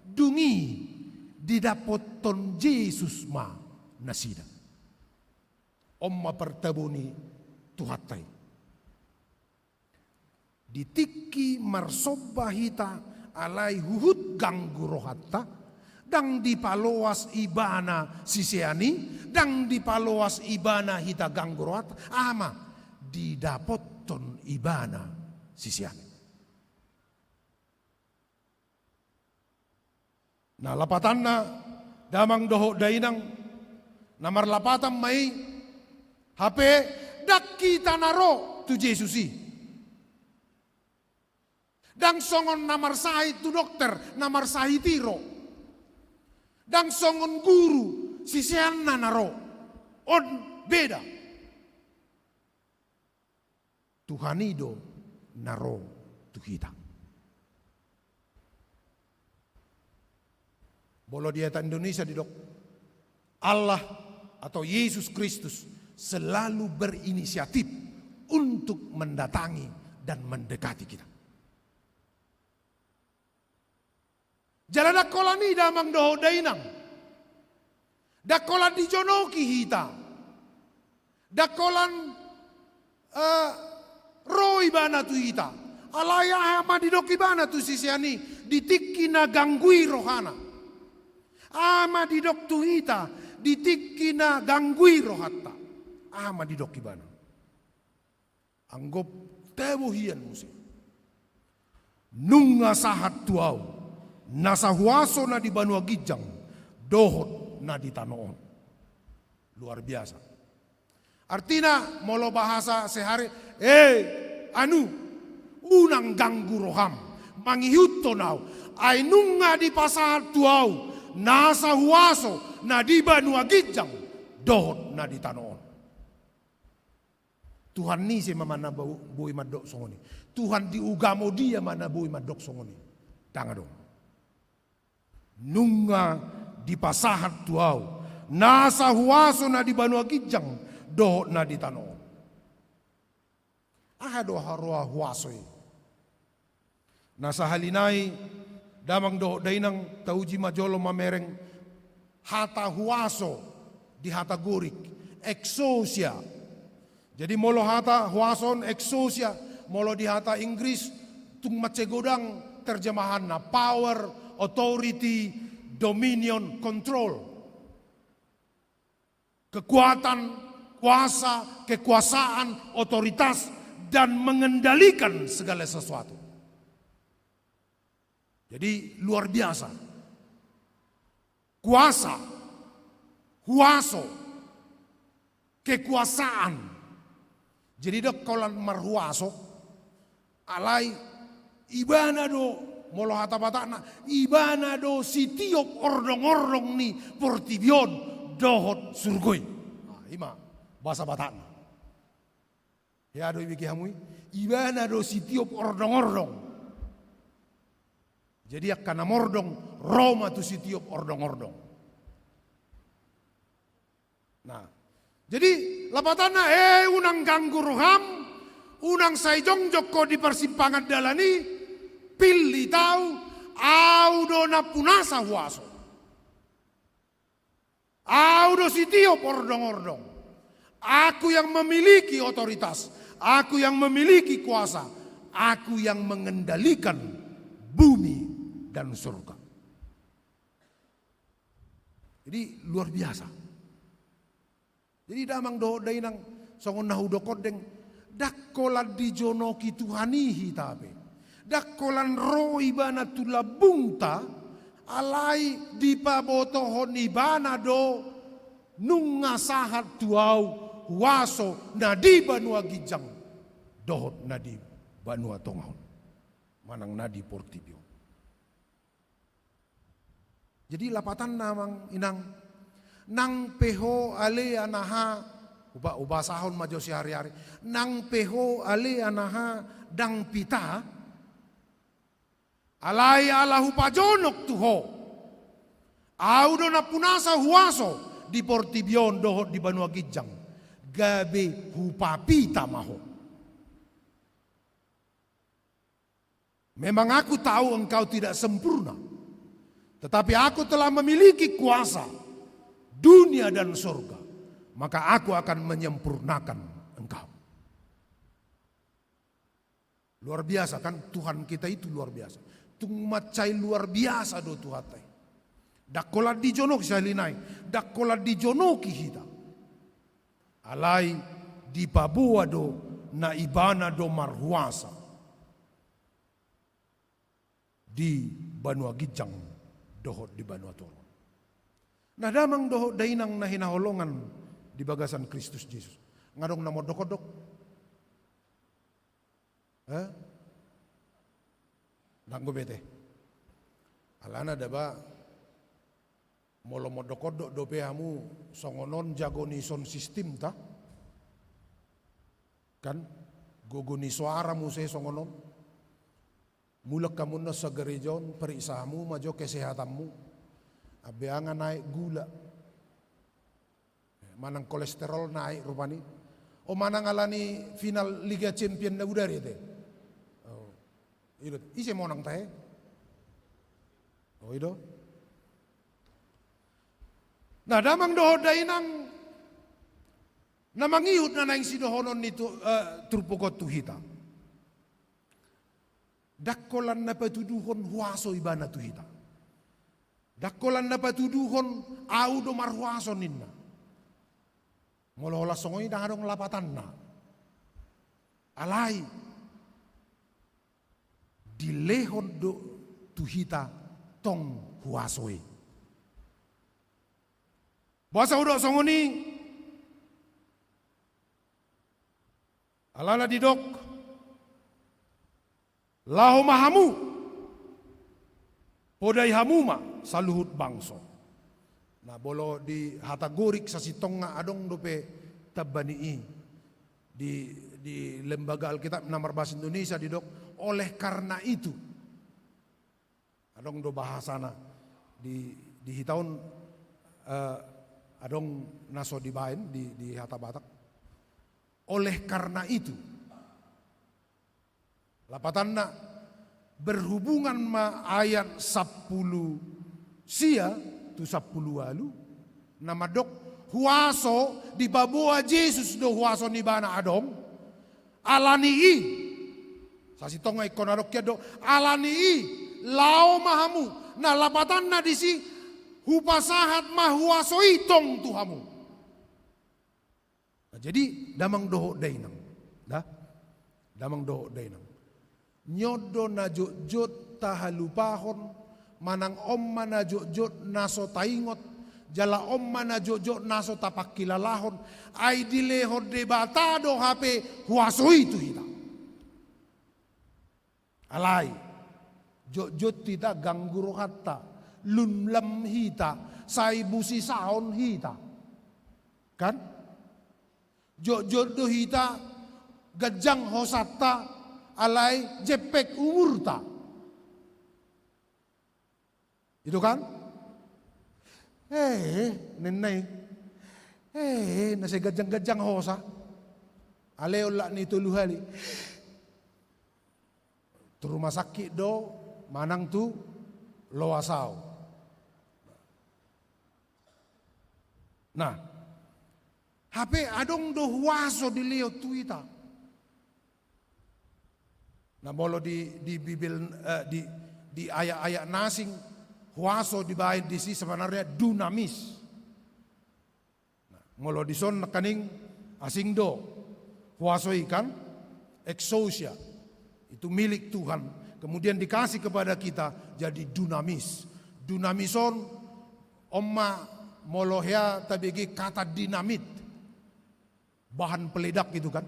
Dung i didapothon Jesus ma nasida. On ma partabo ni Tuhanta i. Di tingki marsomba hita alai huhut ganggu rohanta, ndang dipaloas Ibana sisean i, ndang dipaloas Ibana hita ganggu rohanta, aha ma didapothon Ibana sisean i. Na lapatanna, damang dohot dainang, na marlapatan ma i, hape ndang hita na ro tu Jesus i. Ndang songon na marsahit tu dokter, na marsahit i ro. Ndang songon guru, siseanna na ro. On beda. Tuhan i do na ro tu hita. Molo di ayat Indonesia didok, Allah atau Yesus Kristus selalu berinisiatif untuk mendatangi dan mendekati kita. Jala ndang holan i damang dohot dainang. Ndang holan dijonoki hita. Ndang holan, eh, ro Ibana tu hita. Alai aha ma didok Ibana tu sisean i di tingki na ganggu i rohana? Aha ma didok tu hita di tingki na ganggu i rohanta? Aha ma didok Ibana? Anggo tabo hian muse. Nunga sahat tu Ahu nasa huaso na di banua ginjang dohot na di tano on. Luar biasa. Artina, molo bahasa sehari, eh, anu, unang ganggu roham mangihuthon Ahu. Ai nunga dipasahat tu Ahu nasa huaso na di banua ginjang dohot na di tano on. Tuhan ni ise ma na bo-, boi mandok songon i? Tuhan di ugamo dia ma na boi mandok songon i? Ndang adong. Nunga dipasahat tu Ahu nasa huaso na di banua ginjang dohot na di tano on. Aha do haroa huaso i? Na sahali nai, damang dohot dainang, tauji ma jolo mamereng hata huaso di hata Gorik, exousia. Jadi molo hata huaso on exousia, molo di hata Inggris tung mansai godang terjemahanna, power, authority, dominion, control. Kekuatan, kuasa, kekuasaan, otoritas, dan mengendalikan segala sesuatu. Jadi, luar biasa. Kuasa, huaso, kekuasaan. Jadi, ndang holan marhuaso, alai Ibana do, molo hata Batakna, Ibana do sitiop ordong-ordong ni portibi on dohot surgo i. Nah, i ma bahasa Batakna. Hea do ibege hamu i? Ibana do sitiop ordong-ordong. Jadi angka na mordong ro ma tu sitiop ordong-ordong. Nah, jadi lapatanna, eh, unang ganggu roham, Unang sai jongjong ho di parsimpangan dalan i, pilliti au, au do nampunasa huaso. Au do sitiop ordong-ordong. Aku yang memiliki otoritas, aku yang memiliki kuasa, aku yang mengendalikan bumi dan surga. Jadi luar biasa. Jadi damang dohot dainang, songon na hudok on deng, ndang holan dijonoki Tuhan i hita pe. Ndang holan ro ibana tu lambungta, alai dipabotohon ibana do nunga sahat tu au huaso na di banua ginjang dohot na di banua tonga on, manang na di portibi on. Jadi lapatanna amang inang, nang pe ho ale anaha, uba-, ubasahon ma jo sihari-hari, nang pe ho ale anaha ndang pita, alai ala hupajonok tu ho, au do nampunasa huaso di portibi on dohot di banua ginjang, gabe hupapita ma ho. Memang aku tahu engkau tidak sempurna, tetapi aku telah memiliki kuasa dunia dan surga, maka aku akan menyempurnakan engkau. Luar biasa kan, Tuhan kita itu luar biasa. Tung mansai luar biasa do Tuhanta i. Ndang holan dijonoki sahali nai, ndang holan dijonoki hita. Alai dipaboa do na ibana do marhuasa di banua ginjang dohot di banua toru. Na damang dohot dainang na hinaholongan di bagasan Kristus Jesus, nga adong na mondok-ondok? Eh? Ndang go bete. Alana daba molo mondok-ondok dope hamu songon on jago ni sound system ta? Kan? Gogo ni soara muse songon on. Mulak hamu na sagareja on, periksa hamu ma jo kesehatanmu. Ambeanga naik gula. Manang kolesterol naik rupani. O manang alani final Liga Champion na uda re te. Oh. Ido. Ise monang tahe? Oh, ido. Na damang dohot dainang, na mangihut na naeng sidohonon ni tu, eh, turpuk on tu hita. Ndang holan na patuduhon huaso ibana tu hita. Ndang holan na patuduhon au do marhuaso ninna. Molo holan songon i ndang adong lapatanna. Alai dilehon do tu hita tong huaso i. Boasa hudok songon i? Alana didok, laho ma hamu, podai hamu ma saluhut bangso. Na molo di hata Gorik sasintongna adong dope tamba ni i. Di, di lembaga Alkitab na marbahasa Indonesia didok, oleh karena itu. Adong do bahasana di, di hita on, eh, adong na so dibaen di, di hata Batak. Oleh karena itu. Lapatanna, berhubungan ma ayat sampulu sia tu sampulu ualu, na mandok, huaso dipaboa Jesus do huaso ni ibana adong, alani i. Sasintongna ingkon adong hian do, alani i, laho ma hamu, na lapatanna disi, hupasahat ma huaso i tong tu hamu. Nah, jadi damang dohot dainang. Dah. Damang dohot dainang. Nion do na jotjot tahalupahon, manang on ma na jotjot na so taingot, jala on ma na jotjot na so tapangkilalahon, ai dilehon Debata do hape huaso i tu hita. Alai, jotjot hita ganggu rohanta, lumlam hita, sai busisaon hita. Kan? Jotjot do hita ganjang hosanta, alai jempek umurta. Itu kan? Eh, ninna i. Eh, na sai ganjang-ganjang hosa. Ale olat ni tolu hali. Tu rumah sakit do, manang tu loas au. Nah, hape adong do huaso dilehon tu hita. Nah, molo di, di Bibel, eh, di, di ayat-ayat na asing, huaso dibaen disi sebenarnya dunamis. Nah, molo dison nangkaning asing do. Huaso i kan, exousia. Itu milik Tuhan. Kemudian dikasih kepada kita jadi dunamis. Dunamis on, on ma molo hea tabege kata dinamit. Bahan peledak gitu kan.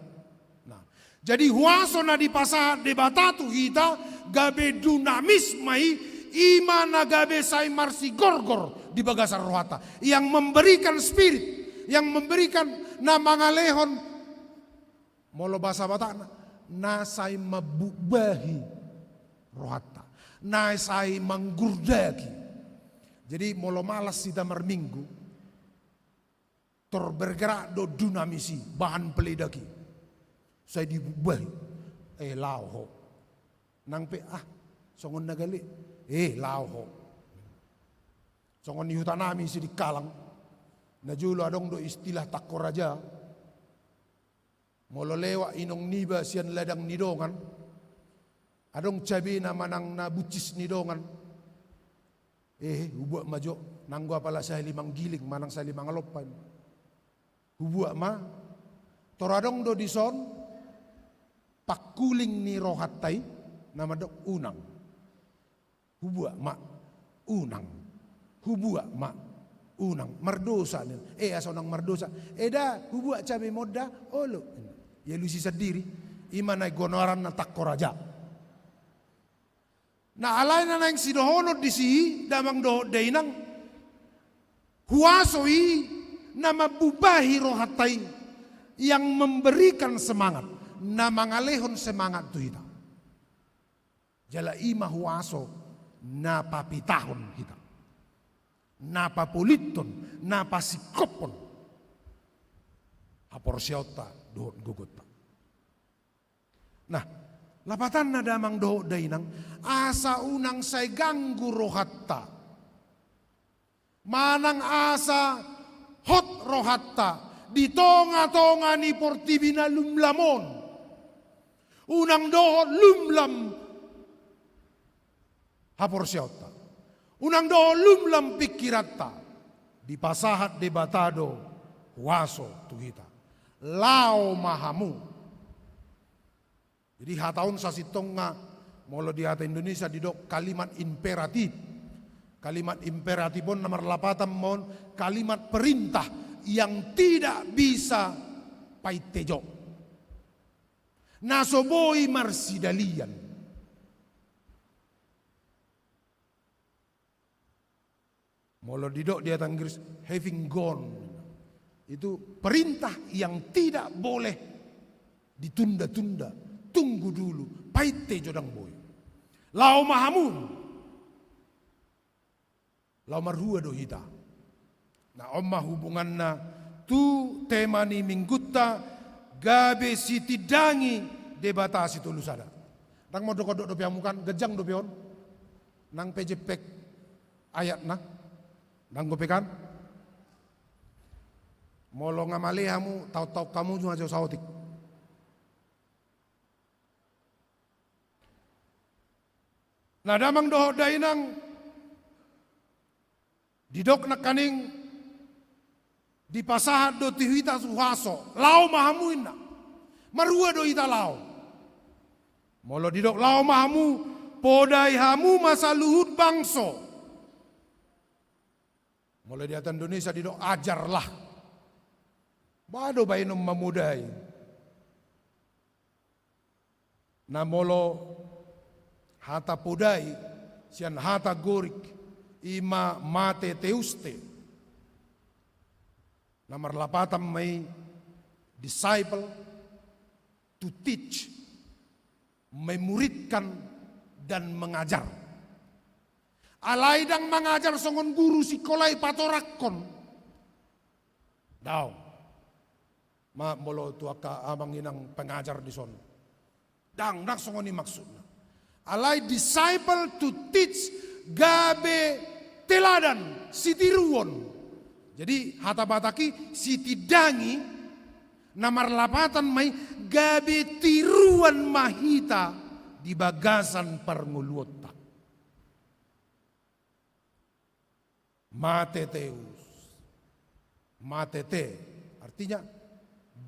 Nah, jadi huaso na dipasahat Debata tu hita gabe dunamis ma i, i ma na gabe sai marsigorgor di bagasan rohanta, yang memberikan spirit, yang memberikan, na mangalehon, molo bahasa Batakna, na sai mambubahi rohanta, na sai manggurdaki. Jadi molo malas hita marminggu, tor bergerak do dunamis i, bahan peledak i. Sai dibubahi. Eh, laho ho. Nang pe, ah, songon na gale. Eh, laho ho. Songon di huta nami Sidikalang. Na jolo adong do istilah tangko raja. Molo lewat inong niba sian ladang ni dongan, adong cabena manang na buncis ni dongan. Eh, hubuat ma jo, nanggo apala sahali manggiling, manang sahali mangalompa. Hubuat ma, tor adong do dison, pangkuling ni rohanta i, na mandok unang. Hubuat ma, unang. Hubuat ma, unang. Mardosa, ning. Eh, asa unang mardosa. Eh, da, hubuat cabe ma on da, olo. Ialusi sandiri, i ma na gonoaranna tangko raja. Nah, alai na naeng sidohonon disi, damang dohot dainang, huaso i na mambubahi rohanta i, yang memberikan semangat, na mangalehon semangat tu hita. Jala i ma huaso na papitahon hita, na papolithon, na pasingkophon haporseaonta dohot gogonta. Nah, lapatanna damang dohot dainang, asa unang sai ganggu rohanta. Manang asa hot rohanta di tonga-tonga ni portibi na lumlam on. Unang dohot lumlam haporseaonta. Unang dohot lumlam pingkiranta. Dipasahat Debata do huaso tu hita. Laho ma hamu. Jadi hata on sasintongna, molo di hata Indonesia didok kalimat imperatif. Kalimat imperatif on na marlapatan ma on kalimat perintah yang tidak bisa paintejok. Na so boi marsidalian. Molo didok di hata Inggris, having gone. Itu perintah yang tidak boleh ditunda-tunda. Tunggu dulu, paintejo, ndang boi. Laho ma hamu. Laho marhua do hita. Nah, on ma hubunganna tu tema ni minggunta, gabe sitindangi Debata Sitolusada. Ndang mondok-ondok dope hamu kan, ganjang dope on. Nang pe jempek ayatna. Ndang dope kan. Molo nga male hamu, taon-taon hamu juma jo saotik. Nah, damang dohot dainang, didok nangkaning dipasahat do tu hita huaso, laho ma hamu inna. Marhua do hita laho. Molo didok laho ma hamu, podai hamu ma saluhut bangso. Molo di hata Indonesia didok ajarlah. Boha do baenon mamodai? Na molo hata podai, sian hata Gorik, i ma mateteuste. Na marlapatan ma i disciple, to teach, memuridkan, dan mengajar. Alai ndang mangajar songon guru sikola i patorangkon. Daong. Ma molo tu angka amang inang pengajar dison. Ndang, ndang songon i maksudna. Alai disciple to teach, gabe teladan, sitiruon. Jadi hata Batak i sitindangi, na marlapatan ma i, gabe tiruan ma hita di bagasan parngoluonta. Mateteus. Matete. Artinya,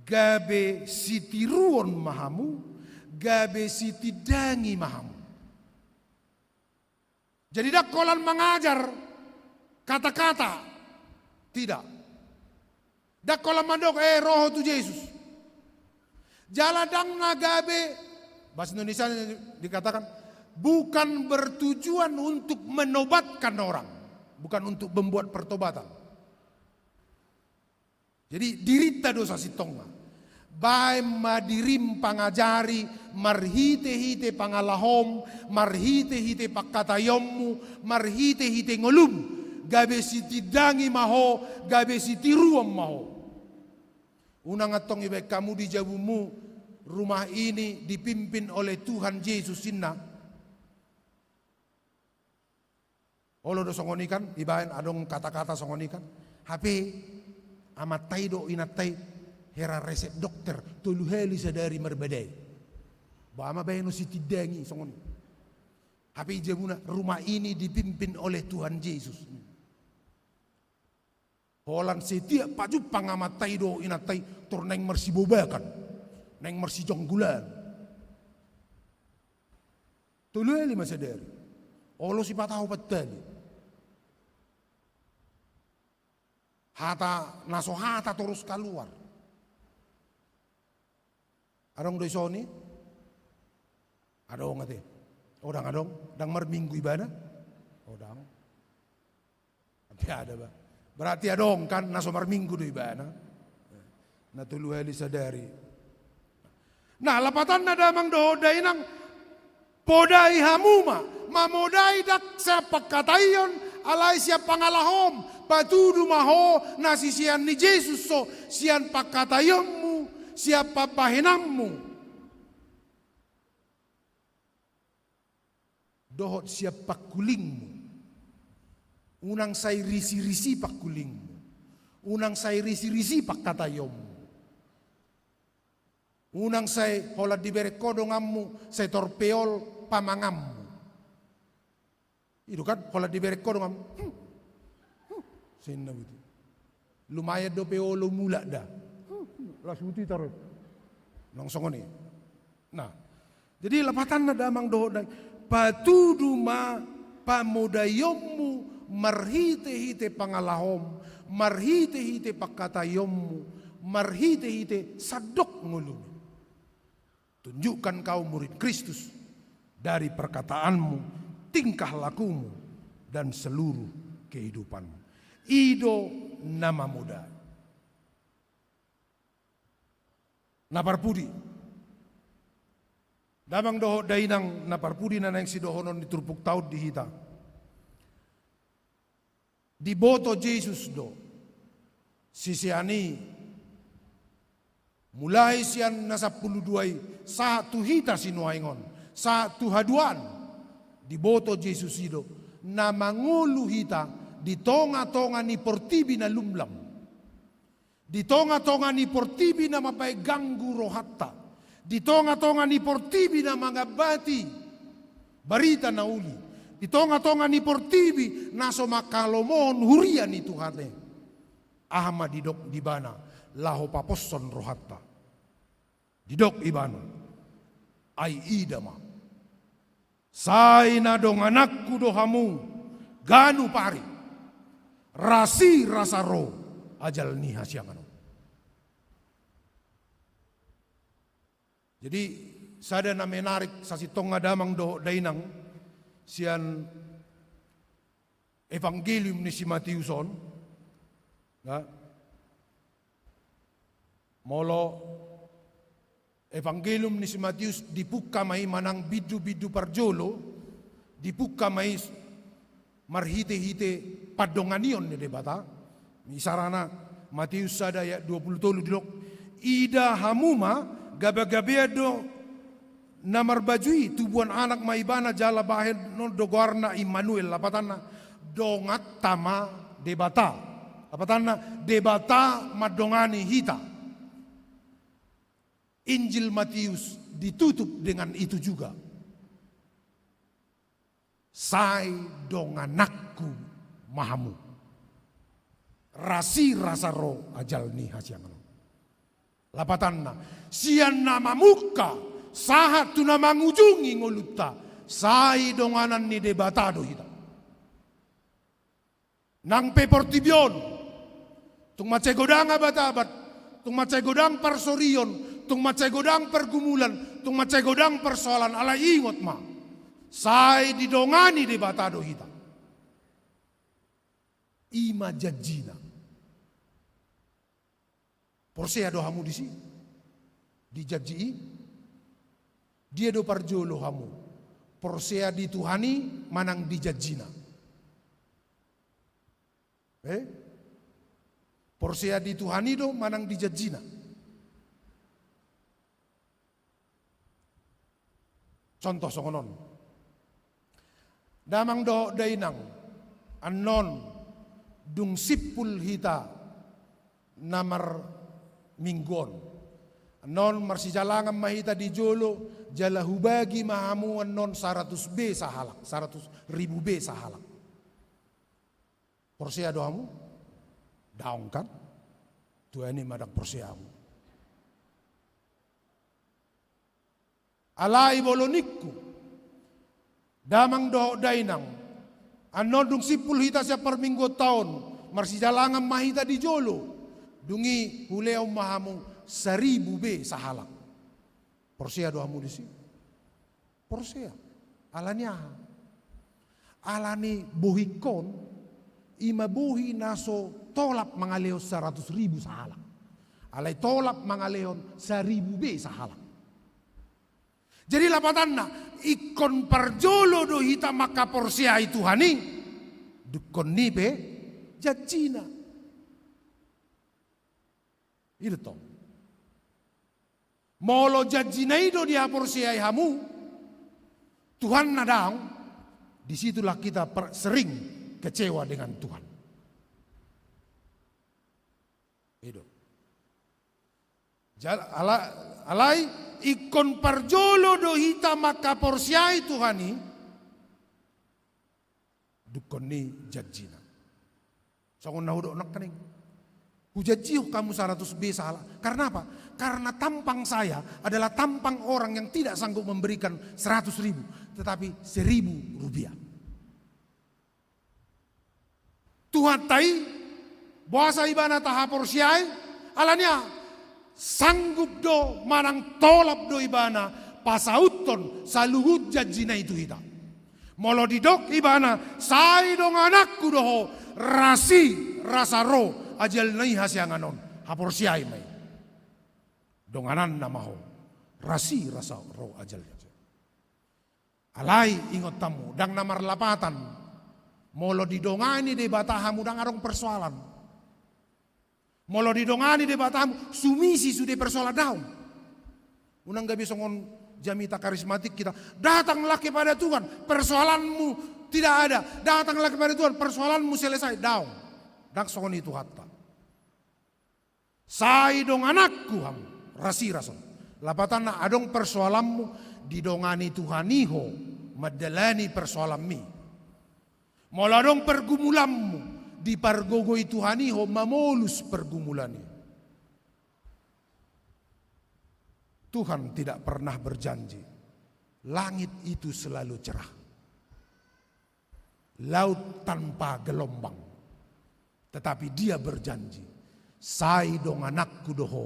gabe sitiruon ma hamu, gabe sitindangi ma hamu. Jadi ndang holan mangajar kata-kata. Tidak. Ndang holan mandok, eh, ro ho tu Jesus. Jala ndang na gabe, bahasa Indonesia dikatakan, bukan bertujuan untuk menobatkan orang, bukan untuk membuat pertobatan. Jadi dirinta do sasintongna. Baen ma dirim pangajari, marhite-hite pangalahom, marhite-hite pangkataionmu, marhite-hite ngolum, gabe sitindangi ma ho, gabe sitiruon ma ho. Unang antong ibaen hamu di jabumu, rumah ini dipimpin oleh Tuhan Yesus, ninna. Olo do songon i kan, ibaen adong kata-kata songon i kan. Hape amanta i dohot inanta i, hera resep dokter, tolu hali sadari marbadai. Ba ma baen on sitindangi songon i. Hape i jabuna, rumah ini dipimpin oleh Tuhan Yesus. Holan setiap pajumpang amanta i dohot inanta i, tor naeng marsibobakan, naeng marsijonggulan. Tolu hali ma sadari. Olo sipata opat hali. Hata na so hata torus kaluar. Adong do dison i? Adong ate. O ndang adong, ndang marminggu ibana? O ndang. Ate ada ba. Berarti adong kan, na so marminggu do ibana. Na tolu hali sadari. Nah, lapatanna damang dohot dainang, podai hamu ma, mamodai ndang sian pangkataion, alai sian pangalahom, patudu ma ho na sisean ni Jesus ho, sian pangkataionmu, sian pambahenanmu. Dohot sian pangkulingmu. Unang sai risi-risi pangkulingmu. Unang sai risi-risi pangkataionmu. Unang sai holan dibereng ho donganmu, sai torpeol pamanganmu. I do kan, holan dibereng ho donganmu. Hmm. Hmm. Sai ninna botima. Lumayan dope olo mulak da. Hmm. Las uti taruh. Nang songon i. Nah, jadi lapatanna damang dohot dainang, patudu ma pamodaionmu marhite-hite pangalahom, marhite-hite pangkataionmu, marhite-hite sandok ngolumi. Tunjukkan kau murid Kristus dari perkataanmu, tingkah lakumu, dan seluruh kehidupanmu. I do na mamodai. Na parpudi. Damang dohot dainang na parpudi na naeng sidohonon ni turpukta on di hita. Diboto Jesus do sisean i, mulai sian na sampulu dua i, sahat tu hita sinuaeng on, sahat tu haduan. Diboto Jesus i do na mangolu hita di tonga-tonga ni portibi na lumlam. Di tonga-tonga ni portibi na mambaen ganggu rohanta. Di tonga-tonga ni portibi na mangambati barita na uli. Di tonga-tonga ni portibi na so manghalomohon huria ni Tuhan i. Aha ma didok di ibana laho paposhon rohanta? Didok ibana, ai ida ma. Sai na dongananku do hamu ganup ari, rasirasa ro ajal ni hasiangan on. Jadi, sada na menarik sasintongna damang dohot dainang sian Evangelium ni si Matius on, ya. Molo Evangelium ni si Matius dipungka ma i manang bindu-bindu parjolo, dipungka ma i marhite-hite pandonganion ni Debata. Misalna Matius sada ayat dua pulu tolu didok, Ida hamu ma, gabagabean do na marbaju i, tubuan anak ma ibana jala bahenon do goarna Immanuel, lapatanna, donganta ma Debata. Lapatanna, Debata mandongani hita. Injil Matius ditutup dengan itu juga. Sai dongananku ma hamu. Rasi rasa ro ajal ni hasiangan on. Lapatanna, sian na mamungka sahat tu na mangujungi ngolunta, sai donganan ni Debata do hita. Nang pe portibi on tung mansai godang abad-abad, tung mansai godang parsorion, tung mansai godang pergumulan, tung mansai godang persoalan, alai ingot ma, sai didongani Debata do hita. I ma janjina. Porsea do hamu disi? Di janji i? Dia do parjolo hamu? Porsea di Tuhan i manang di janjina? Eh? Porsea di Tuhan i do manang di janjina? Contoh songon on. Damang dohot dainang, annon dung simpul hita na marminggu on. Annon marsijalangan ma hita di jolo, jala hubagi ma hamu annon saratus be sahalak, saratus ribu be sahalak. Porsea do hamu? Daong kan? Tuani ma ndang porsea hamu. Alai molo ningku, damang dohot dainang, annon dung simpul hita sian parmingguonta on, marsijalangan ma hita di jolo, dung i hulehon ma hamu saribu be sahalak. Porsea do hamu disi? Porsea. Alani aha? Alani bohingkon, i ma bohi na so tolap mangalehon saratus ribu sahalak. Alai tolap mangalehon saribu be sahalak. Jadi lapatanna, ingkon parjolo do hita mangkaporseai Tuhan i, dungkon ni pe janjina. I do tong. Molo janjina i do dihaporseai hamu, Tuhanna daong, disitulah kita per-, sering kecewa dengan Tuhan. I do. Jal-, ala-, alai ingkon parjolo do hita mangkaporseai Tuhan i, dungkon ni janjina. Songon na hudok nangkaning. Hujanjihon hamu saratus be sahalak. Karena apa? Karena tampang saya adalah tampang orang yang tidak sanggup memberikan seratus ribu, tetapi seribu rupiah. Tuhanta i, boasa ibana tahaporseai, alani aha? Sanggup do manang tolap do ibana pasauthon saluhut janjina i tu hita. Molo didok ibana, sai dongananku do ho, rasi rasa ro ajal ni hasiangan on. Haporseai ma i. Dongananna ma ho, rasi rasa ro ajal ni hasiangan on. Alai ingot hamu, ndang na marlapatan. Molo didongani Debata hamu ndang adong persoalan. Molo didongani Debata hamu, sumisi sude persoalan, daong. Unang gabe songon jamita karismatik hita. Datanglah kepada Tuhan, persoalanmu tidak ada. Datanglah kepada Tuhan, persoalanmu selesai, daong. Ndang songon i Tuhanta. Sai dongananku hamu, rasi rasa ro. Lapatanna, adong persoalanmu, didongani Tuhan i ho mandalani persoalanmi. Molo adong pergumulanmu, dipargogoi Tuhan i ho mamolus pergumulan i. Tuhan tidak pernah berjanji langit itu selalu cerah, laut tanpa gelombang. Tetapi Dia berjanji, sai dongananku do ho,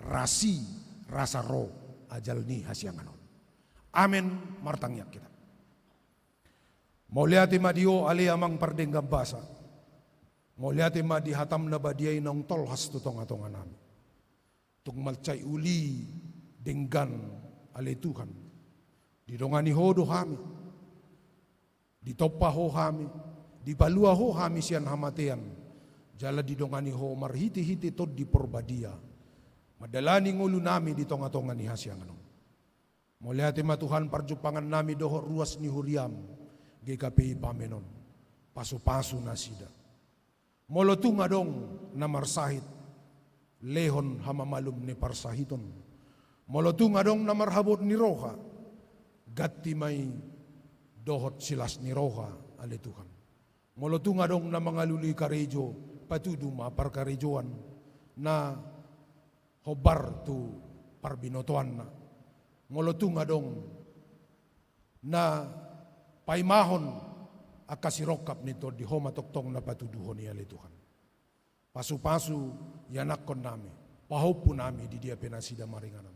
rasi rasa ro ajal ni hasiangan on. Amen. Martangiang hita. Mauliate ma di Ho ale Amang pardenggan basa. Mauliate ma di hataM na badia i naung tolhas tu tongatonganami. Tung mansai uli denggan ale Tuhan. Didongani Ho do hami. Ditompa Ho hami. Dipalua Ho hami sian hamatean. Jala didongani Ho marhitehite Tondi Porbadia. Mandalani ngolunami di tonga-tonga ni hasiangan on. Mauliate ma Tuhan parjumpangan nami dohot ruas ni huriam, G K P I Pamenon. Pasu-pasu nasida. Molo tung adong na marsahit, lehon hamamalum ni parsahiton. Molo tung adong na marhabot ni roha, ganti ma i dohot silas ni roha, ale Tuhan. Molo tung adong na mangalului karejo, patudu ma parkarejoan na hombar tu parbinotoanna. Molo tung adong na paimahon angka sirongkap ni Tondi, Ho ma tongtong na patuduhon i, ale Tuhan. Pasu-pasu ianakkonnami, pahompunami di dia pe nasida maringanan.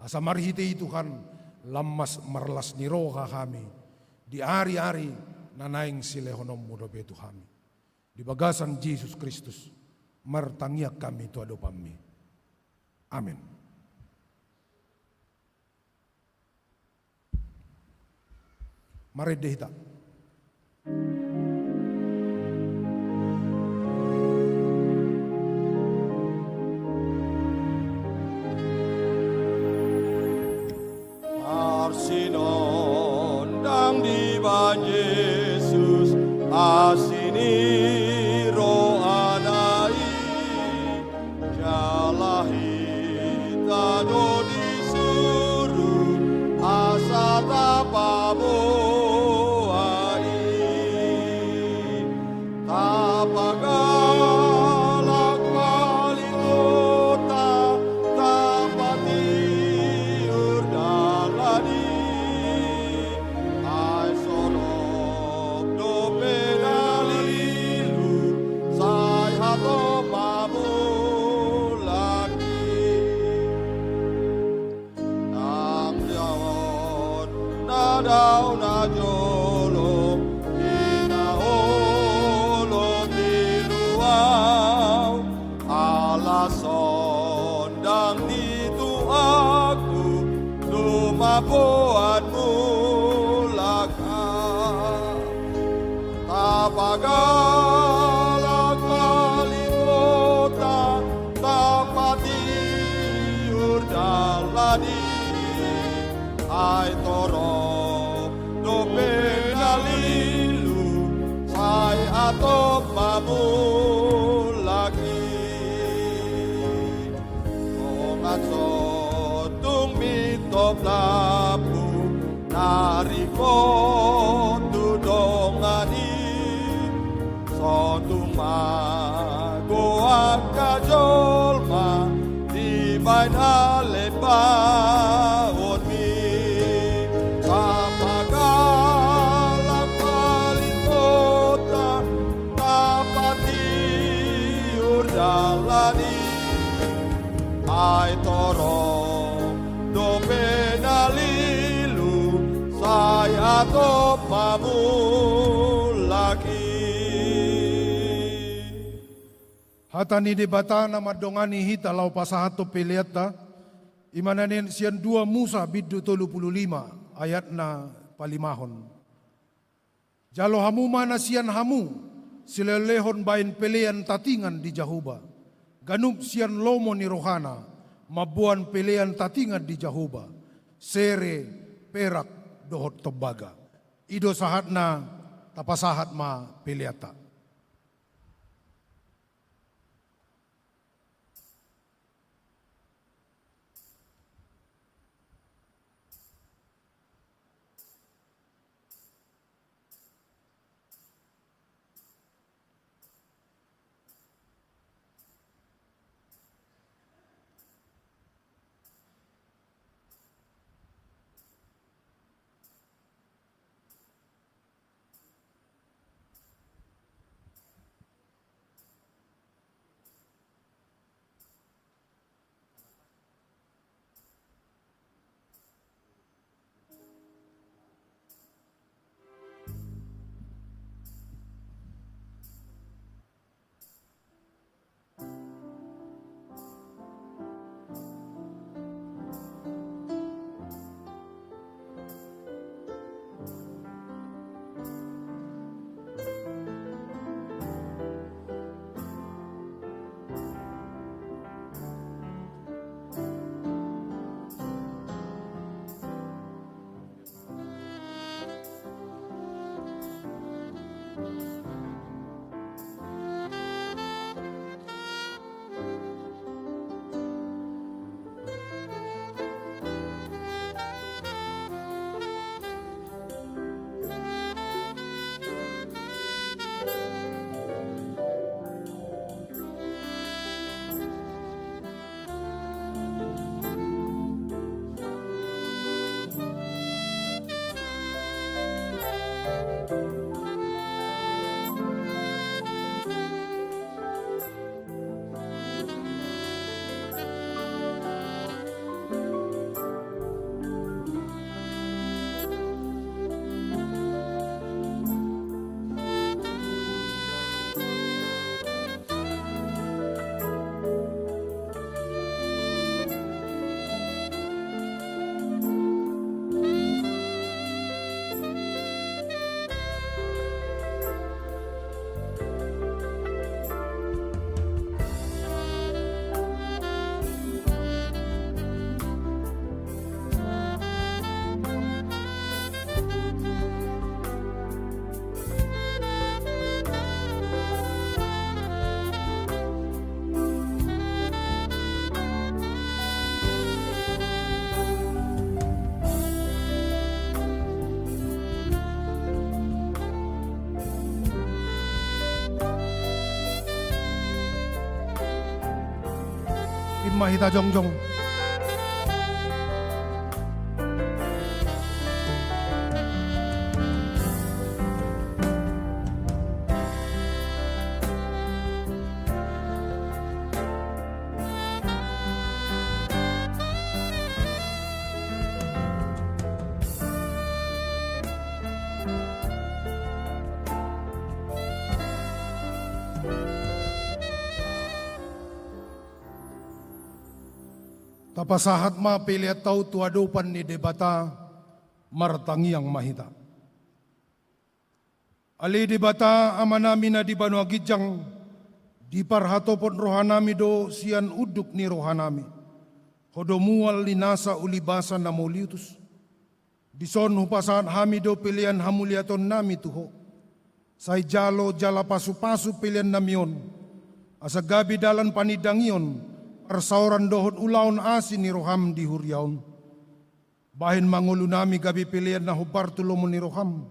Asa marhite i Tuhan, lam marlas ni roha hami di ari-ari na naeng silehononmu dope tu hami. Di bagasan Jesus Kristus martangiang hami tu adopanmi. Amen. Marende hita. Marsinondang dibaen Jesus asi ni rohana i, jala hita do disuru asa tapaboa i. Tapagalak palingonta, tapatiur dalan i. Ai songon dope na lilu, sai hatop ma mulak i. Nang jaon na dao na jolo, di na olo tilu au, ala sondang ni Tuhanku, nunga mamboan mulak au. Tapagalak palingonta, tapatiur dalan i. Ai torop dope na lilu, sai hatop ma mulak i. Dongan, so tung mintop lambung na ringkot tu dongan i, so tung mago angka jolma dibaen halembaonmi. Tapagalak palingonta, tapatiur dalan i. Ai torop dope na lilu, sai hatop ma mulak i. Hata ni Debata na mandongani hita laho pasahathon peleanta, i ma na nian sian dua Musa bindu tolu pulu lima ayatna palimahon. Jalo hamu ma na sian hamu silehonlehon baen pelean tatingan di Jahowa, ganup sian lomo ni rohana mamboan pelean tatingan di Jahowa, sere, perak dohot tombaga. I do sahatna, tapasahat ma peleanta. Ima hita jongjong. Tapasahat ma peleanta on tu adopan ni Debata, martangiang ma hita. Ale Debata, Amanami na di banua ginjang, diparhatopot rohanami do sian unduk ni rohanami, Ho do mual ni nasa ulibasa na mauliutus. Dison hupasahat hami do pelean hamuliatonnami tu Ho. Sai jalo jala pasupasu peleannami on, asa gabe dalan panindangion, parsaoran dohot ulaon asi ni roham di huria on. Bahen ma ngolunami gabe pelean na hombar tu lomo ni roham,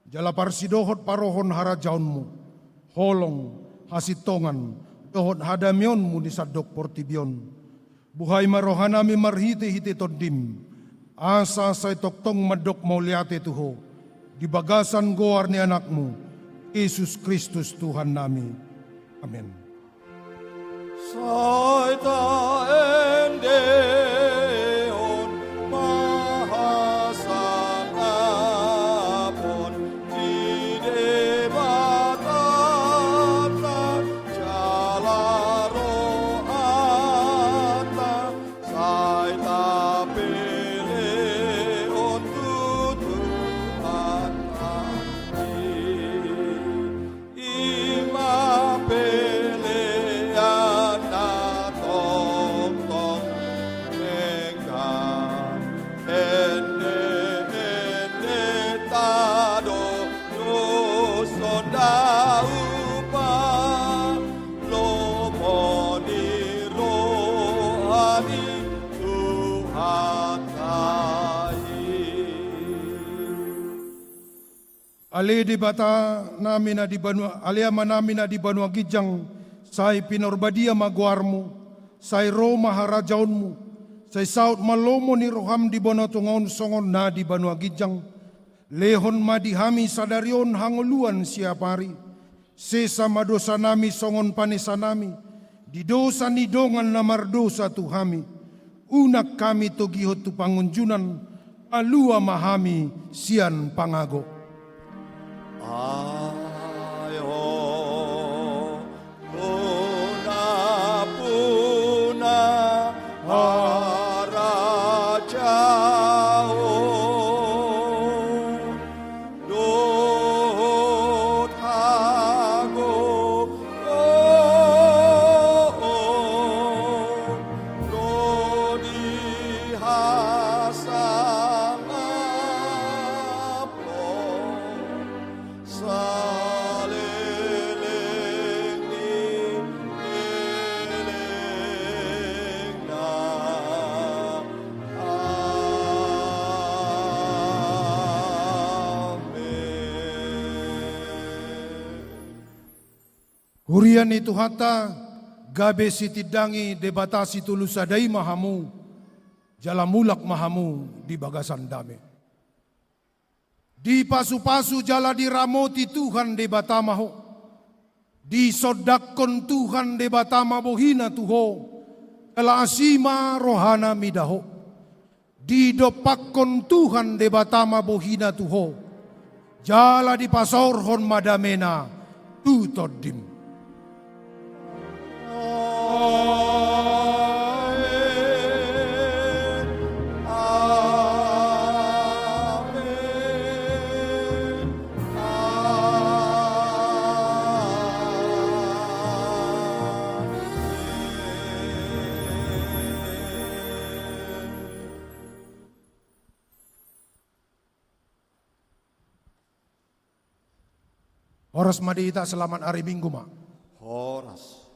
jala parsidohot parohon harajaonmu, holong, hasintongan, dohot hadameonmu di sandok portibi on. Buhai ma rohanami marhitehite Tondim, asa sai tongtong mandok mauliate tu Ho, di bagasan goar ni Anakmu, Jesus Kristus Tuhannami. Amen. Sai taendehon ma hasangapon di Debata, jala rohanta sai tapelehon tu Tuhanta i. Ima pelean na tongtong denggan, ende-endenta do doshon daupa, lomo ni roha ni Tuhanta i. Ale Debatanami na di banua, ale Amanami na di banua ginjang, sai pinarbadia ma goarmu, sai ro ma harajaonmu, sai saut ma lomo ni roham di banua tonga on songon na di banua ginjang. Lehon ma di hami sadari on hangoluan siapari. Sesa ma dosanami songon panesanami di dosa ni dongan na mardosa tu hami. Unang hami togihon tu pangunjunan, palua ma hami sian pangago. Ai Ho do nampuna harajaon dohot hagogoon ro di hasangapon. Huria ni Tuhanta, gabe sitindangi Debata Sitolu Sada i ma hamu, jala mulak ma hamu di bagasan dame. Dipasupasu jala diramoti Tuhan Debata ma ho. Disondangkon Tuhan Debata ma bohina tu ho, jala asi ma rohana mida ho. Didompakkon Tuhan Debata ma bohina tu ho, jala dipasaorhon ma damena tu tondim. Horas ma di hita, selamat hari Minggu ma. Horas.